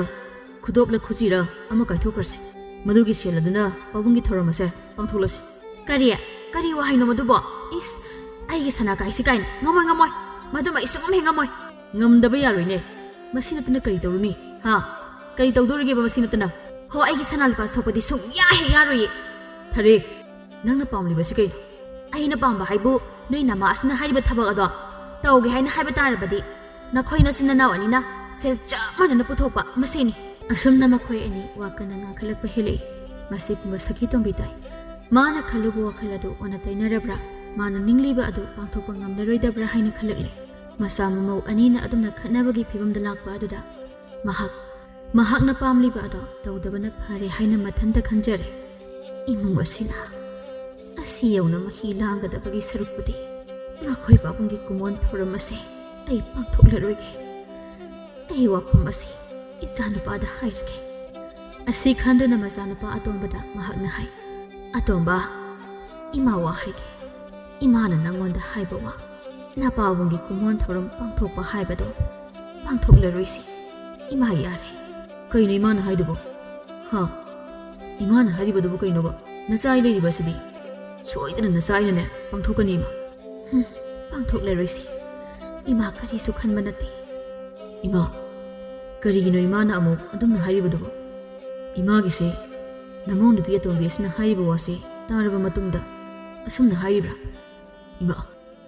ꯈꯨꯗꯣꯞꯂ ꯈꯨꯖꯤꯔ ꯑꯃ ꯀꯥꯏꯊꯣꯛꯈ꯭ꯔꯁꯤ꯫ ꯃꯗꯨꯒꯤ ꯁꯦꯜ ꯑꯗꯨꯅ ꯄꯥꯕꯨꯡꯒꯤ ꯊꯧꯔꯝ ꯑꯁꯦ ꯄꯥꯡꯊꯣꯛꯂꯁꯤ"꯫ "ꯀꯔꯤ? ꯀꯔꯤ ꯋꯥꯍꯩꯅꯣ ꯃꯗꯨꯕꯣ? ꯏꯁ, ꯑꯩꯒꯤ ꯁꯅꯥ ꯀꯥꯏꯁꯤ ꯀꯥꯏꯅ? ꯉꯝꯃꯣꯏ, ꯉꯝꯃꯣꯏ꯫ ꯃꯗꯨꯃ ꯑꯩ ꯁꯨꯡꯉꯝ ꯍꯦꯛ ꯉꯝꯃꯣꯏ"꯫ "ꯉꯝꯗꯕ ꯌꯥꯔꯣꯏꯅꯦ꯫ ꯃꯁꯤ ꯅꯠꯇꯅ ꯀꯔꯤ ꯇꯧꯔꯨꯅꯤ? ꯍꯥ? ꯀꯔꯤ ꯇꯧꯗꯣꯔꯤꯒꯦꯕ ꯃꯁꯤ ꯅꯠꯇꯅ?" "ꯍꯣ, ꯑꯩꯒꯤ ꯁꯅꯥ ꯂꯨꯄꯥ ꯁꯣꯛꯄꯗꯤ ꯁꯨꯡꯌꯥ ꯍꯦꯛ ꯌꯥꯔꯣꯏꯌꯦ"꯫ "ꯊꯔꯤꯛ, ꯅꯪꯅ ꯄꯥꯝꯂꯤꯕꯁꯤ ꯀꯩꯅꯣ?" "ꯑꯩꯅ ꯄꯥꯝꯕ ꯍꯥꯏꯕꯨ ꯅꯣꯏ ꯅꯃꯥ ꯑꯁꯤꯅ ꯍꯥꯏꯔꯤꯕ ꯊꯕꯛ ꯑꯗꯣ ꯇꯧꯒꯦ ꯍꯥꯏꯅ ꯍꯥꯏꯕ ꯇꯥꯔꯕꯗꯤ ꯅꯈꯣꯏ ꯅꯆꯤꯟ ꯅꯅꯥꯎ ꯑꯅꯤꯅ ꯁꯦꯜ ꯆꯞ ꯃꯥꯟꯅꯅ ꯄꯨꯊꯣꯛꯄ ꯃꯁꯤꯅꯤ"꯫ ꯑꯁꯨꯝꯅ ꯃꯈꯣꯏ ꯑꯅꯤ ꯋꯥ ꯀꯟꯅ ꯉꯥꯡꯈꯠꯂꯛꯄ ꯍꯦꯜꯂꯛꯏ꯫ ꯃꯁꯤ ꯄꯨꯝꯕ ꯁꯈꯤꯇꯣꯝꯕꯤ ꯇꯥꯏ꯫ ꯃꯥꯅ ꯈꯜꯂꯨꯕ ꯋꯥꯈꯜ ꯑꯗꯨ ꯑꯣꯟꯅ ꯇꯩꯅꯔꯕ꯭ꯔꯥ? ꯃꯥꯅ ꯅꯤꯡꯂꯤꯕ ꯑꯗꯨ ꯄꯥꯡꯊꯣꯛꯄ ꯉꯝꯂꯔꯣꯏꯗꯕ꯭ꯔꯥ ꯍꯥꯏꯅ ꯈꯜꯂꯛꯂꯦ꯫ ꯃꯆꯥ ꯃꯃꯧ ꯑꯅꯤꯅ ꯑꯗꯨꯝꯅ ꯈꯠꯅꯕꯒꯤ ꯐꯤꯕꯝꯗ ꯂꯥꯛꯄ ꯑꯗꯨꯗ ꯃꯍꯥꯛ, ꯃꯍꯥꯛꯅ ꯄꯥꯝꯂꯤꯕ ꯑꯗꯣ ꯇꯧꯗꯕꯅ ꯐꯔꯦ ꯍꯥꯏꯅ ꯃꯊꯟꯇ ꯈꯟꯖꯔꯦ꯫ ꯏꯃꯨꯡ ꯑꯁꯤꯅ ꯑꯁꯤ ꯌꯧꯅ ꯃꯍꯤ ꯂꯥꯡꯒꯗꯕꯒꯤ ꯁꯔꯨꯛꯄꯨꯗꯤ ꯃꯈꯣꯏ ꯄꯥꯕꯨꯡꯒꯤ ꯀꯨꯃꯣꯟ ꯊꯧꯔꯝ ꯑꯁꯦ ꯑꯩ ꯄꯥꯡꯊꯣꯛꯂꯔꯣꯏꯒꯦ꯫ ꯑꯩ ꯋꯥꯐꯝ ꯑꯁꯤ ꯏꯆꯥꯅꯨꯄꯥꯗ ꯍꯥꯏꯔꯒꯦ꯫ ꯑꯁꯤ ꯈꯟꯗꯨꯅ ꯃꯆꯥꯅꯨꯄꯥ ꯑꯇꯣꯝꯕꯗ ꯃꯍꯥꯛꯅ ꯍꯥꯏ, "ꯑꯇꯣꯝꯕ, ꯏꯃꯥ ꯋꯥ ꯍꯥꯏꯒꯦ꯫ ꯏꯃꯥꯅ ꯅꯪꯉꯣꯟꯗ ꯍꯥꯏꯕ ꯋꯥ ꯅꯄꯥꯕꯨꯡꯒꯤ ꯀꯨꯃꯣꯟ ꯊꯧꯔꯝ ꯄꯥꯡꯊꯣꯛꯄ ꯍꯥꯏꯕꯗꯣ ꯄꯥꯡꯊꯣꯛꯂꯔꯣꯏꯁꯤ꯫ ꯏꯃꯥ ꯌꯥꯔꯦ"꯫ "ꯀꯩꯅꯣ ꯏꯃꯥꯅ ꯍꯥꯏꯗꯨꯕꯣ? ꯍꯥ? ꯏꯃꯥꯅ ꯍꯥꯏꯔꯤꯕꯗꯨꯕꯨ ꯀꯩꯅꯣꯕ? ꯅꯆꯥ ꯑꯩ ꯂꯩꯔꯤꯕ ꯑꯁꯤꯗꯤ ꯁꯣꯏꯗꯅ ꯅꯆꯥ ꯑꯩꯅꯅꯦ ꯄꯥꯡꯊꯣꯛꯀꯅꯤ ꯏꯃꯥ"꯫ "ꯍꯨꯝ, ꯄꯥꯡꯊꯣꯛꯂꯔꯣꯏꯁꯤ꯫ ꯏꯃꯥ ꯀꯔꯤꯁꯨ ꯈꯟꯕ ꯅꯠꯇꯦ"꯫ "ꯏꯃꯥ, ꯀꯔꯤꯒꯤꯅꯣ ꯏꯃꯥꯅ ꯑꯃꯨꯛ ꯑꯗꯨꯝꯅ ꯍꯥꯏꯔꯤꯕꯗꯨꯕꯣ? ꯏꯃꯥꯒꯤꯁꯦ ꯅꯃꯧ ꯅꯨꯄꯤ ꯑꯇꯣꯝꯕꯤ ꯑꯁꯤꯅ ꯍꯥꯏꯔꯤꯕ ꯋꯥꯁꯦ ꯇꯥꯔꯕ ꯃꯇꯨꯡꯗ ꯑꯁꯨꯝꯅ ꯍꯥꯏꯔꯤꯕ꯭ꯔꯥ? ꯏꯃꯥ"꯫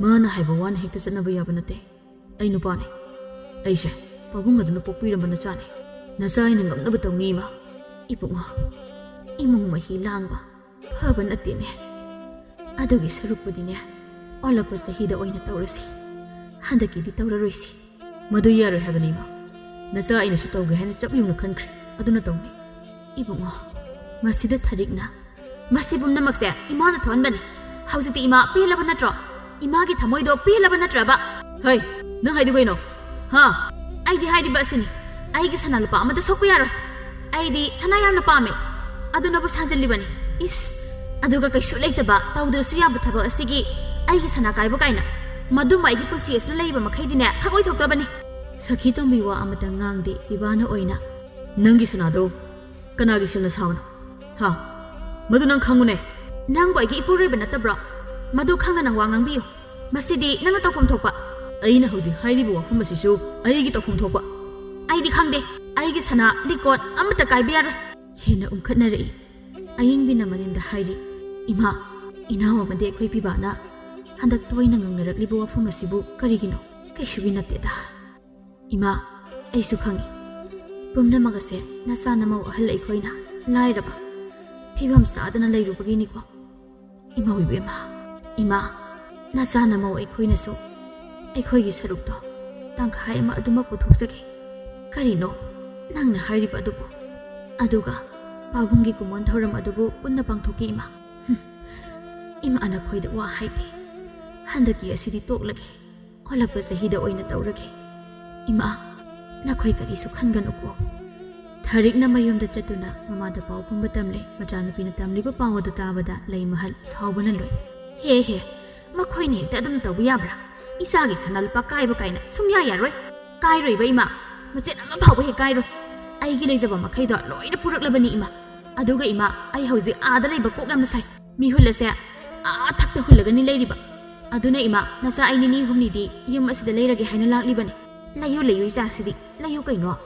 ꯃꯥꯅ ꯍꯥꯏꯕ ꯋꯥꯅ ꯍꯦꯛꯇ ꯆꯠꯅꯕ ꯌꯥꯕ ꯅꯠꯇꯦ꯫ ꯑꯩ ꯅꯨꯄꯥꯅꯤ꯫ ꯑꯩꯁꯦ ꯄꯥꯕꯨꯡ ꯑꯗꯨꯅ ꯄꯣꯛꯄꯤꯔꯝꯕ ꯅꯆꯥꯅꯤ꯫ ꯅꯆꯥ ꯑꯩꯅ ꯉꯝꯅꯕ ꯇꯧꯅꯤ, ꯏꯃꯥ꯫ ꯏꯕꯨꯡꯉꯣ, ꯏꯃꯨꯡ ꯃꯍꯤ ꯂꯥꯡꯕ ꯐꯕ ꯅꯠꯇꯦꯅꯦ꯫ ꯑꯗꯨꯒꯤ ꯁꯔꯨꯛꯄꯨꯗꯤꯅꯦ, ꯑꯣꯜꯂꯛꯄ ꯆꯍꯤꯗ ꯑꯣꯏꯅ ꯇꯧꯔꯁꯤ꯫ ꯍꯟꯗꯛꯀꯤꯗꯤ ꯇꯧꯔꯔꯣꯏꯁꯤ꯫ ꯃꯗꯨ ꯌꯥꯔꯣꯏ ꯍꯥꯏꯕꯅꯤ, ꯏꯃꯥ꯫ ꯅꯆꯥ ꯑꯩꯅꯁꯨ ꯇꯧꯒꯦ ꯍꯥꯏꯅ ꯆꯞ ꯌꯨꯡꯅ ꯈꯟꯈ꯭ꯔꯦ꯫ ꯑꯗꯨꯅ ꯇꯧꯅꯤ꯫ ꯏꯕꯨꯡꯉꯣ, ꯃꯁꯤꯗ ꯊꯔꯤꯛꯅ, ꯃꯁꯤ ꯄꯨꯝꯅꯃꯛꯁꯦ ꯏꯃꯥꯅ ꯊꯣꯛꯍꯟꯕꯅꯤ꯫ ꯍꯧꯖꯤꯛꯇꯤ ꯏꯃꯥ ꯄꯦꯜꯂꯕ ꯅꯠꯇ꯭ꯔꯣ? ꯏꯃꯥꯒꯤ ꯊꯃꯣꯏꯗꯣ ꯄꯦꯜꯂꯕ ꯅꯠꯇ꯭ꯔꯕ? ꯍꯩ, ꯅꯪ ꯍꯥꯏꯗꯨ ꯀꯩꯅꯣ? ꯍꯥ? ꯑꯩꯗꯤ ꯍꯥꯏꯔꯤꯕ ꯑꯁꯤꯅꯤ, ꯑꯩꯒꯤ ꯁꯅꯥ ꯂꯨꯄꯥ ꯑꯃꯗ ꯁꯣꯛꯄ ꯌꯥꯔꯣꯏ꯫ ꯑꯩꯗꯤ ꯁꯅꯥ ꯌꯥꯝꯅ ꯄꯥꯝꯃꯦ, ꯑꯗꯨꯅꯕꯨ ꯁꯥꯖꯤꯜꯂꯤꯕꯅꯤ꯫ ꯏꯁ, ꯑꯗꯨꯒ ꯀꯩꯁꯨ ꯂꯩꯇꯕ, ꯇꯧꯗ꯭ꯔꯁꯨ ꯌꯥꯕ ꯊꯕꯛ ꯑꯁꯤꯒꯤ ꯑꯩꯒꯤ ꯁꯅꯥ ꯀꯥꯏꯕ ꯀꯥꯏꯅ? ꯃꯗꯨꯃ ꯑꯩꯒꯤ ꯄꯨꯟꯁꯤ ꯑꯁꯤꯗ ꯂꯩꯔꯤꯕ ꯃꯈꯩꯗꯤꯅꯦ, ꯈꯪꯑꯣꯏꯊꯣꯛꯇꯕꯅꯤ꯫ ꯁꯈꯤ ꯇꯣꯝꯕꯤ ꯋꯥ ꯑꯃꯇ ꯉꯥꯡꯗꯦ꯫ ꯕꯤꯕꯥꯅ ꯑꯣꯏꯅ, "ꯅꯪꯒꯤ ꯁꯅꯥꯗꯣ ꯀꯅꯥꯒꯤ ꯁꯦꯜꯅ ꯁꯥꯕꯅꯣ? ꯍꯥ? ꯃꯗꯨ ꯅꯪ ꯈꯪꯉꯨꯅꯦ꯫ ꯅꯪꯕꯨ ꯑꯩꯒꯤ ꯏꯄꯨꯔꯣꯏꯕ ꯅꯠꯇꯕ꯭ꯔꯣ? ꯃꯗꯨ ꯈꯪꯅ ꯅꯪ ꯋꯥ ꯉꯥꯡꯕꯤꯌꯨ꯫ ꯃꯁꯤꯗꯤ ꯅꯪꯅ ꯇꯧꯐꯝ ꯊꯣꯛꯄ꯫" "ꯑꯩꯅ ꯍꯧꯖꯤꯛ ꯍꯥꯏꯔꯤꯕ ꯋꯥꯐꯝ ꯑꯁꯤꯁꯨ ꯑꯩꯒꯤ ꯇꯧꯐꯝ ꯊꯣꯛꯄ?" "ꯑꯩꯗꯤ ꯈꯪꯗꯦ꯫ ꯑꯩꯒꯤ ꯁꯅꯥ ꯂꯤꯛꯀꯣꯟ ꯑꯃꯠꯇ ꯀꯥꯏꯕ ꯌꯥꯔꯣꯏ꯫" ꯍꯦꯟꯅ ꯎꯪꯈꯠꯅꯔꯛꯏ꯫ ꯑꯌꯤꯡꯕꯤꯅ ꯃꯅꯤꯡꯗ ꯍꯥꯏꯔꯤ, "ꯏꯃꯥ, ꯏꯅꯥꯎ ꯑꯃꯗꯤ ꯑꯩꯈꯣꯏ ꯄꯤꯕꯥꯅ ꯍꯟꯗꯛ ꯇꯣꯏꯅ ꯉꯥꯡꯅꯔꯛꯂꯤꯕ ꯋꯥꯐꯝ ꯑꯁꯤꯕꯨ ꯀꯔꯤꯒꯤꯅꯣ? ꯀꯩꯁꯨꯒꯤ ꯅꯠꯇꯦꯗ꯫" "ꯏꯃꯥ, ꯑꯩꯁꯨ ꯈꯪꯏ꯫ ꯄꯨꯝꯅꯃꯛ ꯑꯁꯦ ꯅꯆꯥ ꯅꯃꯧ ꯑꯍꯜ ꯑꯩꯈꯣꯏꯅ ꯂꯥꯏꯔꯕ, ꯐꯤꯕꯝ ꯆꯥꯗꯅ ꯂꯩꯔꯨꯕꯒꯤꯅꯤꯀꯣ꯫ ꯏꯃꯧ ꯏꯕꯦꯝꯃ, ꯏꯃꯥ, ꯅꯆꯥ ꯅꯃꯧ ꯑꯩꯈꯣꯏꯅꯁꯨ ꯑꯩꯈꯣꯏꯒꯤ ꯁꯔꯨꯛꯇꯣ ꯇꯪꯈꯥꯏ ꯑꯃ ꯑꯗꯨꯃꯛ ꯄꯨꯊꯣꯛꯆꯒꯦ꯫ ꯀꯔꯤꯅꯣ ꯅꯪꯅ ꯍꯥꯏꯔꯤꯕ ꯑꯗꯨꯕꯨ? ꯑꯗꯨꯒ ꯄꯥꯕꯨꯡꯒꯤ ꯀꯨꯝꯑꯣꯟ ꯊꯧꯔꯝ ꯑꯗꯨꯕꯨ ꯄꯨꯟꯅ ꯄꯥꯡꯊꯣꯛꯀꯦ, ꯏꯃꯥ꯫" "ꯍꯨꯝ, ꯏꯃꯥ, ꯅꯈꯣꯏꯗ ꯋꯥ ꯍꯥꯏꯗꯦ꯫ ꯍꯟꯗꯛꯀꯤ ꯑꯁꯤꯗꯤ ꯇꯣꯛꯂꯒꯦ꯫ ꯑꯣꯜꯂꯛꯄ ꯆꯍꯤꯗ ꯑꯣꯏꯅ ꯇꯧꯔꯒꯦ꯫ ꯏꯃꯥ, ꯅꯈꯣꯏ ꯀꯔꯤꯁꯨ ꯈꯟꯒꯅꯨꯀꯣ꯫" ꯊꯔꯤꯛꯅ ꯃꯌꯨꯝꯗ ꯆꯠꯇꯨꯅ ꯃꯃꯥꯗ ꯄꯥꯎ ꯄꯨꯝꯕ ꯇꯝꯂꯦ꯫ ꯃꯆꯥꯅꯨꯄꯤꯅ ꯇꯝꯂꯤꯕ ꯄꯥꯎ ꯑꯗꯨ ꯇꯥꯕꯗ ꯂꯩꯃꯍꯜ ꯁꯥꯎꯕꯅ ꯂꯣꯏ꯫ "ꯍꯦ ꯍꯦ, ꯃꯈꯣꯏꯅ ꯍꯦꯛꯇ ꯑꯗꯨꯝ ꯇꯧꯕ ꯌꯥꯕ꯭ꯔꯥ? ꯏꯆꯥꯒꯤ ꯁꯅꯥ ꯂꯨꯄꯥ ꯀꯥꯏꯕ ꯀꯥꯏꯅ ꯁꯨꯡꯌꯥ ꯌꯥꯔꯣꯏ꯫ ꯀꯥꯏꯔꯣꯏꯕ ꯏꯃꯥ, ꯃꯆꯦꯠ ꯑꯃ ꯐꯥꯎꯕ ꯍꯦꯛ ꯀꯥꯏꯔꯣꯏ꯫ ꯑꯩꯒꯤ ꯂꯩꯖꯕ ꯃꯈꯩꯗꯣ ꯂꯣꯏꯅ ꯄꯨꯔꯛꯂꯕꯅꯤ ꯏꯃꯥ꯫ ꯑꯗꯨꯒ ꯏꯃꯥ, ꯑꯩ ꯍꯧꯖꯤꯛ ꯑꯥꯗ ꯂꯩꯕ ꯀꯣꯛ ꯌꯥꯝꯅ ꯁꯥꯏ꯫ ꯃꯤꯍꯨꯜ ꯑꯁꯦ ꯑꯥ ꯊꯛꯇ ꯍꯨꯜꯂꯒꯅꯤ ꯂꯩꯔꯤꯕ꯫ ꯑꯗꯨꯅ ꯏꯃꯥ, ꯅꯆꯥ ꯑꯩ ꯅꯤꯅꯤ ꯍꯨꯝꯅꯤꯗꯤ ꯌꯨꯝ ꯑꯁꯤꯗ ꯂꯩꯔꯒꯦ ꯍꯥꯏꯅ ꯂꯥꯛꯂꯤꯕꯅꯤ꯫ ꯂꯩꯌꯨ, ꯂꯩꯌꯨ ꯏꯆꯥꯁꯤꯗꯤ, ꯂꯩꯌꯨ ꯀꯩꯅꯣ꯫"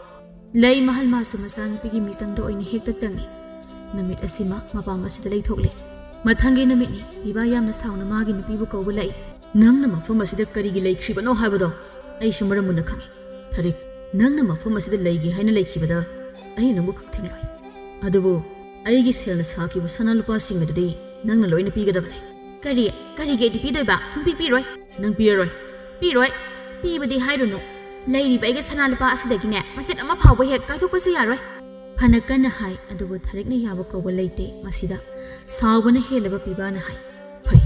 ꯂꯩꯃꯍꯜ ꯃꯥꯁꯨ ꯃꯆꯥꯅꯨꯄꯤꯒꯤ ꯃꯤꯆꯪꯗ ꯑꯣꯏꯅ ꯍꯦꯛꯇ ꯆꯪꯏ꯫ ꯅꯨꯃꯤꯠ ꯑꯁꯤꯃ ꯃꯄꯥꯝ ꯑꯁꯤꯗ ꯂꯩꯊꯣꯛꯂꯦ꯫ ꯃꯊꯪꯒꯤ ꯅꯨꯃꯤꯠꯅꯤ, ꯕꯤꯕꯥ ꯌꯥꯝꯅ ꯁꯥꯎꯅ ꯃꯥꯒꯤ ꯅꯨꯄꯤꯕꯨ ꯀꯧꯕ ꯂꯥꯛꯏ꯫ ꯅꯪꯅ ꯃꯐꯝ ꯑꯁꯤꯗ ꯀꯔꯤꯒꯤ ꯂꯩꯈ꯭ꯔꯤꯕꯅꯣ ꯍꯥꯏꯕꯗꯣ ꯑꯩꯁꯨ ꯃꯔꯝ ꯃꯨꯟꯅ ꯈꯪꯏ꯫ ꯊꯔꯤꯛ, ꯅꯪꯅ ꯃꯐꯝ ꯑꯁꯤꯗ ꯂꯩꯒꯦ ꯍꯥꯏꯅ ꯂꯩꯈꯤꯕꯗ ꯑꯩꯅ ꯅꯪꯕꯨ ꯀꯛꯊꯤꯡꯂꯣꯏ꯫ ꯑꯗꯨꯕꯨ ꯑꯩꯒꯤ ꯁꯦꯜꯅ ꯁꯥꯈꯤꯕ ꯁꯅꯥ ꯂꯨꯄꯥꯁꯤꯡ ꯑꯗꯨꯗꯤ ꯅꯪꯅ ꯂꯣꯏꯅ ꯄꯤꯒꯗꯕꯅꯤ꯫ ꯀꯔꯤ? ꯀꯔꯤꯒꯤ ꯑꯩꯗꯤ ꯄꯤꯗꯣꯏꯕ? ꯁꯨꯡꯄꯤ ꯄꯤꯔꯣꯏ꯫ ꯅꯪ ꯄꯤꯔꯔꯣꯏ꯫ ꯄꯤꯔꯣꯏ꯫ ꯄꯤꯕꯗꯤ ꯍꯥꯏꯔꯨꯅꯨ꯫ ꯂꯩꯔꯤꯕ ꯑꯩꯒꯤ ꯁꯅꯥ ꯂꯨꯄꯥ ꯑꯁꯤꯗꯒꯤꯅꯦ ꯃꯆꯦꯠ ꯑꯃ ꯐꯥꯎꯕ ꯍꯦꯛ ꯀꯥꯏꯊꯣꯛꯄꯁꯨ ꯌꯥꯔꯣꯏ꯫ ꯐꯅ ꯀꯟꯅ ꯍꯥꯏ, ꯑꯗꯨꯕꯨ ꯊꯔꯤꯛꯅ ꯌꯥꯕ ꯀꯧꯕ ꯂꯩꯇꯦ꯫ ꯃꯁꯤꯗ ꯁꯥꯎꯕꯅ ꯍꯦꯜꯂꯕ ꯄꯤꯕꯥꯅ ꯍꯥꯏ, ꯐꯩ,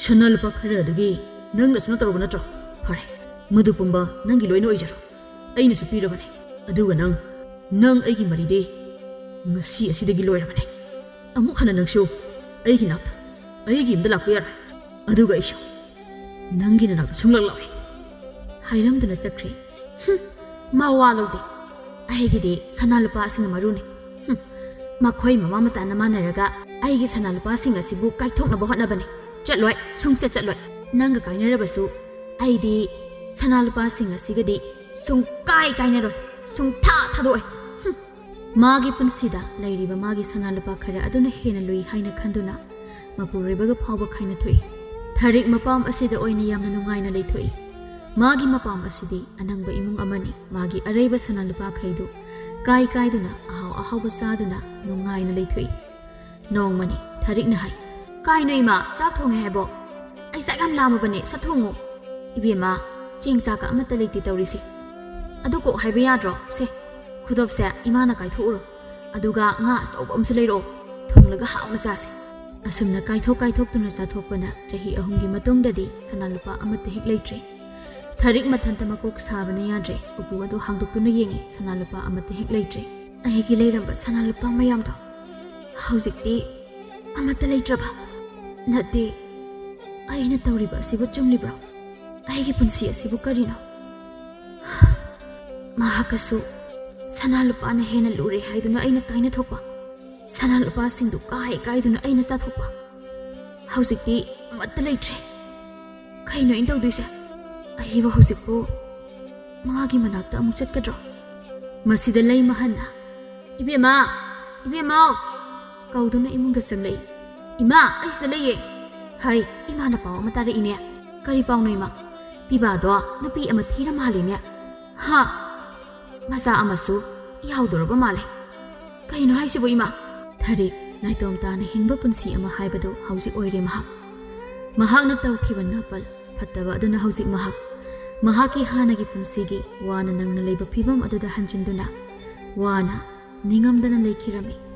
ꯁꯅꯥ ꯂꯨꯄꯥ ꯈꯔ ꯑꯗꯨꯒꯤ ꯅꯪꯅꯁꯨ ꯅꯠꯇꯧꯔꯕ ꯅꯠꯇ꯭ꯔꯣ? ꯐꯔꯦ, ꯃꯗꯨ ꯄꯨꯝꯕ ꯅꯪꯒꯤ ꯂꯣꯏꯅ ꯑꯣꯏꯖꯔꯣ꯫ ꯑꯩꯅꯁꯨ ꯄꯤꯔꯕꯅꯦ꯫ ꯑꯗꯨꯒ ꯅꯪ, ꯅꯪ ꯑꯩꯒꯤ ꯃꯔꯤꯗꯤ ꯉꯁꯤ ꯑꯁꯤꯗꯒꯤ ꯂꯣꯏꯔꯕꯅꯦ꯫ ꯑꯃꯨꯛ ꯍꯟꯅ ꯅꯪꯁꯨ ꯑꯩꯒꯤ ꯅꯥꯛꯇ, ꯑꯩꯒꯤ ꯌꯨꯝꯗ ꯂꯥꯛꯄ ꯌꯥꯔꯣꯏ꯫ ꯑꯗꯨꯒ ꯑꯩꯁꯨ ꯅꯪꯒꯤ ꯅꯅꯥꯛꯇ ꯁꯨꯡꯂꯥꯛ ꯂꯥꯛꯑꯣꯏ꯫ ꯍꯥꯏꯔꯝꯗꯨꯅ ꯆꯠꯈ꯭ꯔꯦ꯫ ꯍꯨꯝ, ꯃꯋꯥ ꯂꯧꯗꯦ꯫ ꯑꯩꯒꯤꯗꯤ ꯁꯅꯥ ꯂꯨꯄꯥ ꯑꯁꯤꯅ ꯃꯔꯨꯅꯤ꯫ ꯍꯨꯝ, ꯃꯈꯣꯏ ꯃꯃꯥ ꯃꯆꯥꯅ ꯃꯥꯟꯅꯔꯒ ꯑꯩꯒꯤ ꯁꯅꯥ ꯂꯨꯄꯥꯁꯤꯡ ꯑꯁꯤꯕꯨ ꯀꯥꯏꯊꯣꯛꯅꯕ ꯍꯣꯠꯅꯕꯅꯤ꯫ ꯆꯠꯂꯣꯏ, ꯁꯨꯡꯆꯠ ꯆꯠꯂꯣꯏ꯫ ꯅꯪꯒ ꯀꯥꯏꯅꯔꯕꯁꯨ ꯑꯩꯗꯤ ꯁꯅꯥ ꯂꯨꯄꯥꯁꯤꯡ ꯑꯁꯤꯒꯗꯤ ꯁꯨꯡꯀꯥꯏ ꯀꯥꯏꯅꯔꯣꯏ, ꯁꯨꯡꯊꯥ ꯊꯥꯗꯣꯛꯑꯣꯏ꯫ ꯍꯨꯝ꯫ ꯃꯥꯒꯤ ꯄꯨꯟꯁꯤꯗ ꯂꯩꯔꯤꯕ ꯃꯥꯒꯤ ꯁꯅꯥ ꯂꯨꯄꯥ ꯈꯔ ꯑꯗꯨꯅ ꯍꯦꯟꯅ ꯂꯨꯏ ꯍꯥꯏꯅ ꯈꯟꯗꯨꯅ ꯃꯄꯨꯔꯣꯏꯕꯒ ꯐꯥꯎꯕ ꯈꯥꯏꯅ ꯊꯣꯛꯏ꯫ ꯊꯔꯤꯛ ꯃꯄꯥꯝ ꯑꯁꯤꯗ ꯑꯣꯏꯅ ꯌꯥꯝꯅ ꯅꯨꯡꯉꯥꯏꯅ ꯂꯩꯊꯣꯛꯏ꯫ ꯃꯥꯒꯤ ꯃꯄꯥꯝ ꯑꯁꯤꯗꯤ ꯑꯅꯪꯕ ꯏꯃꯨꯡ ꯑꯃꯅꯤ꯫ ꯃꯥꯒꯤ ꯑꯔꯩꯕ ꯁꯅꯥ ꯂꯨꯄꯥꯈꯩꯗꯨ ꯀꯥꯏ ꯀꯥꯏꯗꯨꯅ ꯑꯍꯥꯎ ꯑꯍꯥꯎꯕ ꯆꯥꯗꯨꯅ ꯅꯨꯡꯉꯥꯏꯅ ꯂꯩꯊꯣꯛꯏ꯫ ꯅꯣꯡꯃꯅꯤ ꯊꯔꯤꯛꯅ ꯍꯥꯏ, "ꯀꯥꯏꯅꯣ ꯏꯃꯥ, ꯆꯥꯛ ꯊꯣꯡꯉꯦ ꯍꯥꯏꯕꯣ? ꯑꯩ ꯆꯥꯛ ꯌꯥꯝ ꯂꯥꯝꯃꯕꯅꯦ, ꯁꯠ ꯊꯣꯡꯉꯨ꯫" "ꯏꯕꯦꯝꯃ, ꯆꯦꯡ ꯆꯥꯛꯀ ꯑꯃꯠꯇ ꯂꯩꯇꯦ ꯇꯧꯔꯤꯁꯦ꯫ ꯑꯗꯨ ꯀꯣꯛ ꯍꯥꯏꯕ ꯌꯥꯗ꯭ꯔꯣ? ꯁꯦ, ꯈꯨꯗꯣꯞꯁꯦ ꯏꯃꯥꯅ ꯀꯥꯏꯊꯣꯛꯎꯔꯣ꯫ ꯑꯗꯨꯒ ꯉꯥ ꯑꯆꯧꯕ ꯑꯃꯁꯨ ꯂꯩꯔꯛꯑꯣ꯫ ꯊꯣꯡꯂꯒ ꯍꯥꯎꯅ ꯆꯥꯁꯦ꯫" ꯑꯁꯨꯝꯅ ꯀꯥꯏꯊꯣꯛ ꯀꯥꯏꯊꯣꯛꯇꯨꯅ ꯆꯥꯊꯣꯛꯄꯅ ꯆꯍꯤ ꯑꯍꯨꯝꯒꯤ ꯃꯇꯨꯡꯗꯗꯤ ꯁꯅꯥ ꯂꯨꯄꯥ ꯑꯃꯠꯇ ꯍꯦꯛ ꯂꯩꯇ꯭ꯔꯦ꯫ ꯊꯔꯤꯛ ꯃꯊꯟꯇ ꯃꯀꯣꯛ ꯁꯥꯕꯅ ꯌꯥꯗ꯭ꯔꯦ꯫ ꯎꯄꯨ ꯑꯗꯨ ꯍꯥꯡꯗꯣꯛꯇꯨꯅ ꯌꯦꯡꯉꯤ, ꯁꯅꯥ ꯂꯨꯄꯥ ꯑꯃꯠꯇ ꯍꯦꯛ ꯂꯩꯇ꯭ꯔꯦ꯫ ꯑꯩꯒꯤ ꯂꯩꯔꯝꯕ ꯁꯅꯥ ꯂꯨꯄꯥ ꯃꯌꯥꯝꯗꯣ ꯍꯧꯖꯤꯛꯇꯤ ꯑꯃꯠꯇ ꯂꯩꯇ꯭ꯔꯕ? ꯅꯠꯇꯦ, ꯑꯩꯅ ꯇꯧꯔꯤꯕ ꯑꯁꯤꯕꯨ ꯆꯨꯝꯂꯤꯕ꯭ꯔꯣ? ꯑꯩꯒꯤ ꯄꯨꯟꯁꯤ ꯑꯁꯤꯕꯨ ꯀꯔꯤꯅꯣ? ꯃꯍꯥꯛꯀꯁꯨ ꯁꯅꯥ ꯂꯨꯄꯥꯅ ꯍꯦꯟꯅ ꯂꯨꯔꯦ ꯍꯥꯏꯗꯨꯅ ꯑꯩꯅ ꯀꯥꯏꯅ ꯊꯣꯛꯄ, ꯁꯅꯥ ꯂꯨꯄꯥꯁꯤꯡꯗꯨ ꯀꯥꯏ ꯀꯥꯏꯗꯨꯅ ꯑꯩꯅ ꯆꯥꯊꯣꯛꯄ꯫ ꯍꯧꯖꯤꯛꯇꯤ ꯑꯃꯠꯇ ꯂꯩꯇ꯭ꯔꯦ꯫ ꯀꯩꯅꯣ ꯑꯩꯅ ꯇꯧꯗꯣꯏꯁꯦ? ꯑꯩꯕꯨ ꯍꯧꯖꯤꯛꯄꯨ ꯃꯥꯒꯤ ꯃꯅꯥꯛꯇ ꯑꯃꯨꯛ ꯆꯠꯀꯗ꯭ꯔꯣ? ꯃꯁꯤꯗ ꯂꯩꯃ ꯍꯟꯅ, "ꯏꯕꯦꯝꯃ, ꯏꯕꯦꯝꯃꯧ!" ꯀꯧꯗꯨꯅ ꯏꯃꯨꯡꯗ ꯆꯪꯂꯛꯏ꯫ "ꯏꯃꯥ, ꯑꯩ ꯁꯤꯗ ꯂꯩꯌꯦ꯫" "ꯍꯩ, ꯏꯃꯥꯅ ꯄꯥꯎ ꯑꯃ ꯇꯥꯔꯛꯏꯅꯦ꯫ "ꯀꯔꯤ ꯄꯥꯎꯅꯣ, ꯏꯃꯥ? ꯄꯤꯕꯥꯗꯣ ꯅꯨꯄꯤ ꯑꯃ ꯊꯤꯔ ꯃꯥꯜꯂꯤꯅꯦ꯫ ꯍꯥ? ꯃꯆꯥ ꯑꯃꯁꯨ ꯌꯥꯎꯗꯧꯔꯕ ꯃꯥꯜꯂꯦ꯫ ꯀꯩꯅꯣ ꯍꯥꯏꯁꯤꯕꯨ, ꯏꯃꯥ?" ꯊꯔꯤꯛ ꯅꯥꯏꯇꯣꯝ ꯇꯥꯅ ꯍꯤꯡꯕ ꯄꯨꯟꯁꯤ ꯑꯃ ꯍꯥꯏꯕꯗꯨ ꯍꯧꯖꯤꯛ ꯑꯣꯏꯔꯦ ꯃꯍꯥꯛ꯫ ꯃꯍꯥꯛꯅ ꯇꯧꯈꯤꯕ ꯅꯥꯄꯜ ꯐꯠꯇꯕ ꯑꯗꯨꯅ ꯍꯧꯖꯤꯛ ꯃꯍꯥꯛ ꯃꯍꯥꯛꯀꯤ ꯍꯥꯟꯅꯒꯤ ꯄꯨꯟꯁꯤꯒꯤ ꯋꯥꯅ ꯅꯪꯅ ꯂꯩꯕ ꯐꯤꯕꯝ ꯑꯗꯨꯗ ꯍꯟꯖꯤꯟꯗꯨꯅ ꯋꯥꯅ ꯅꯤꯡꯉꯝꯗꯅ ꯂꯩꯈꯤꯔꯝꯃꯤ꯫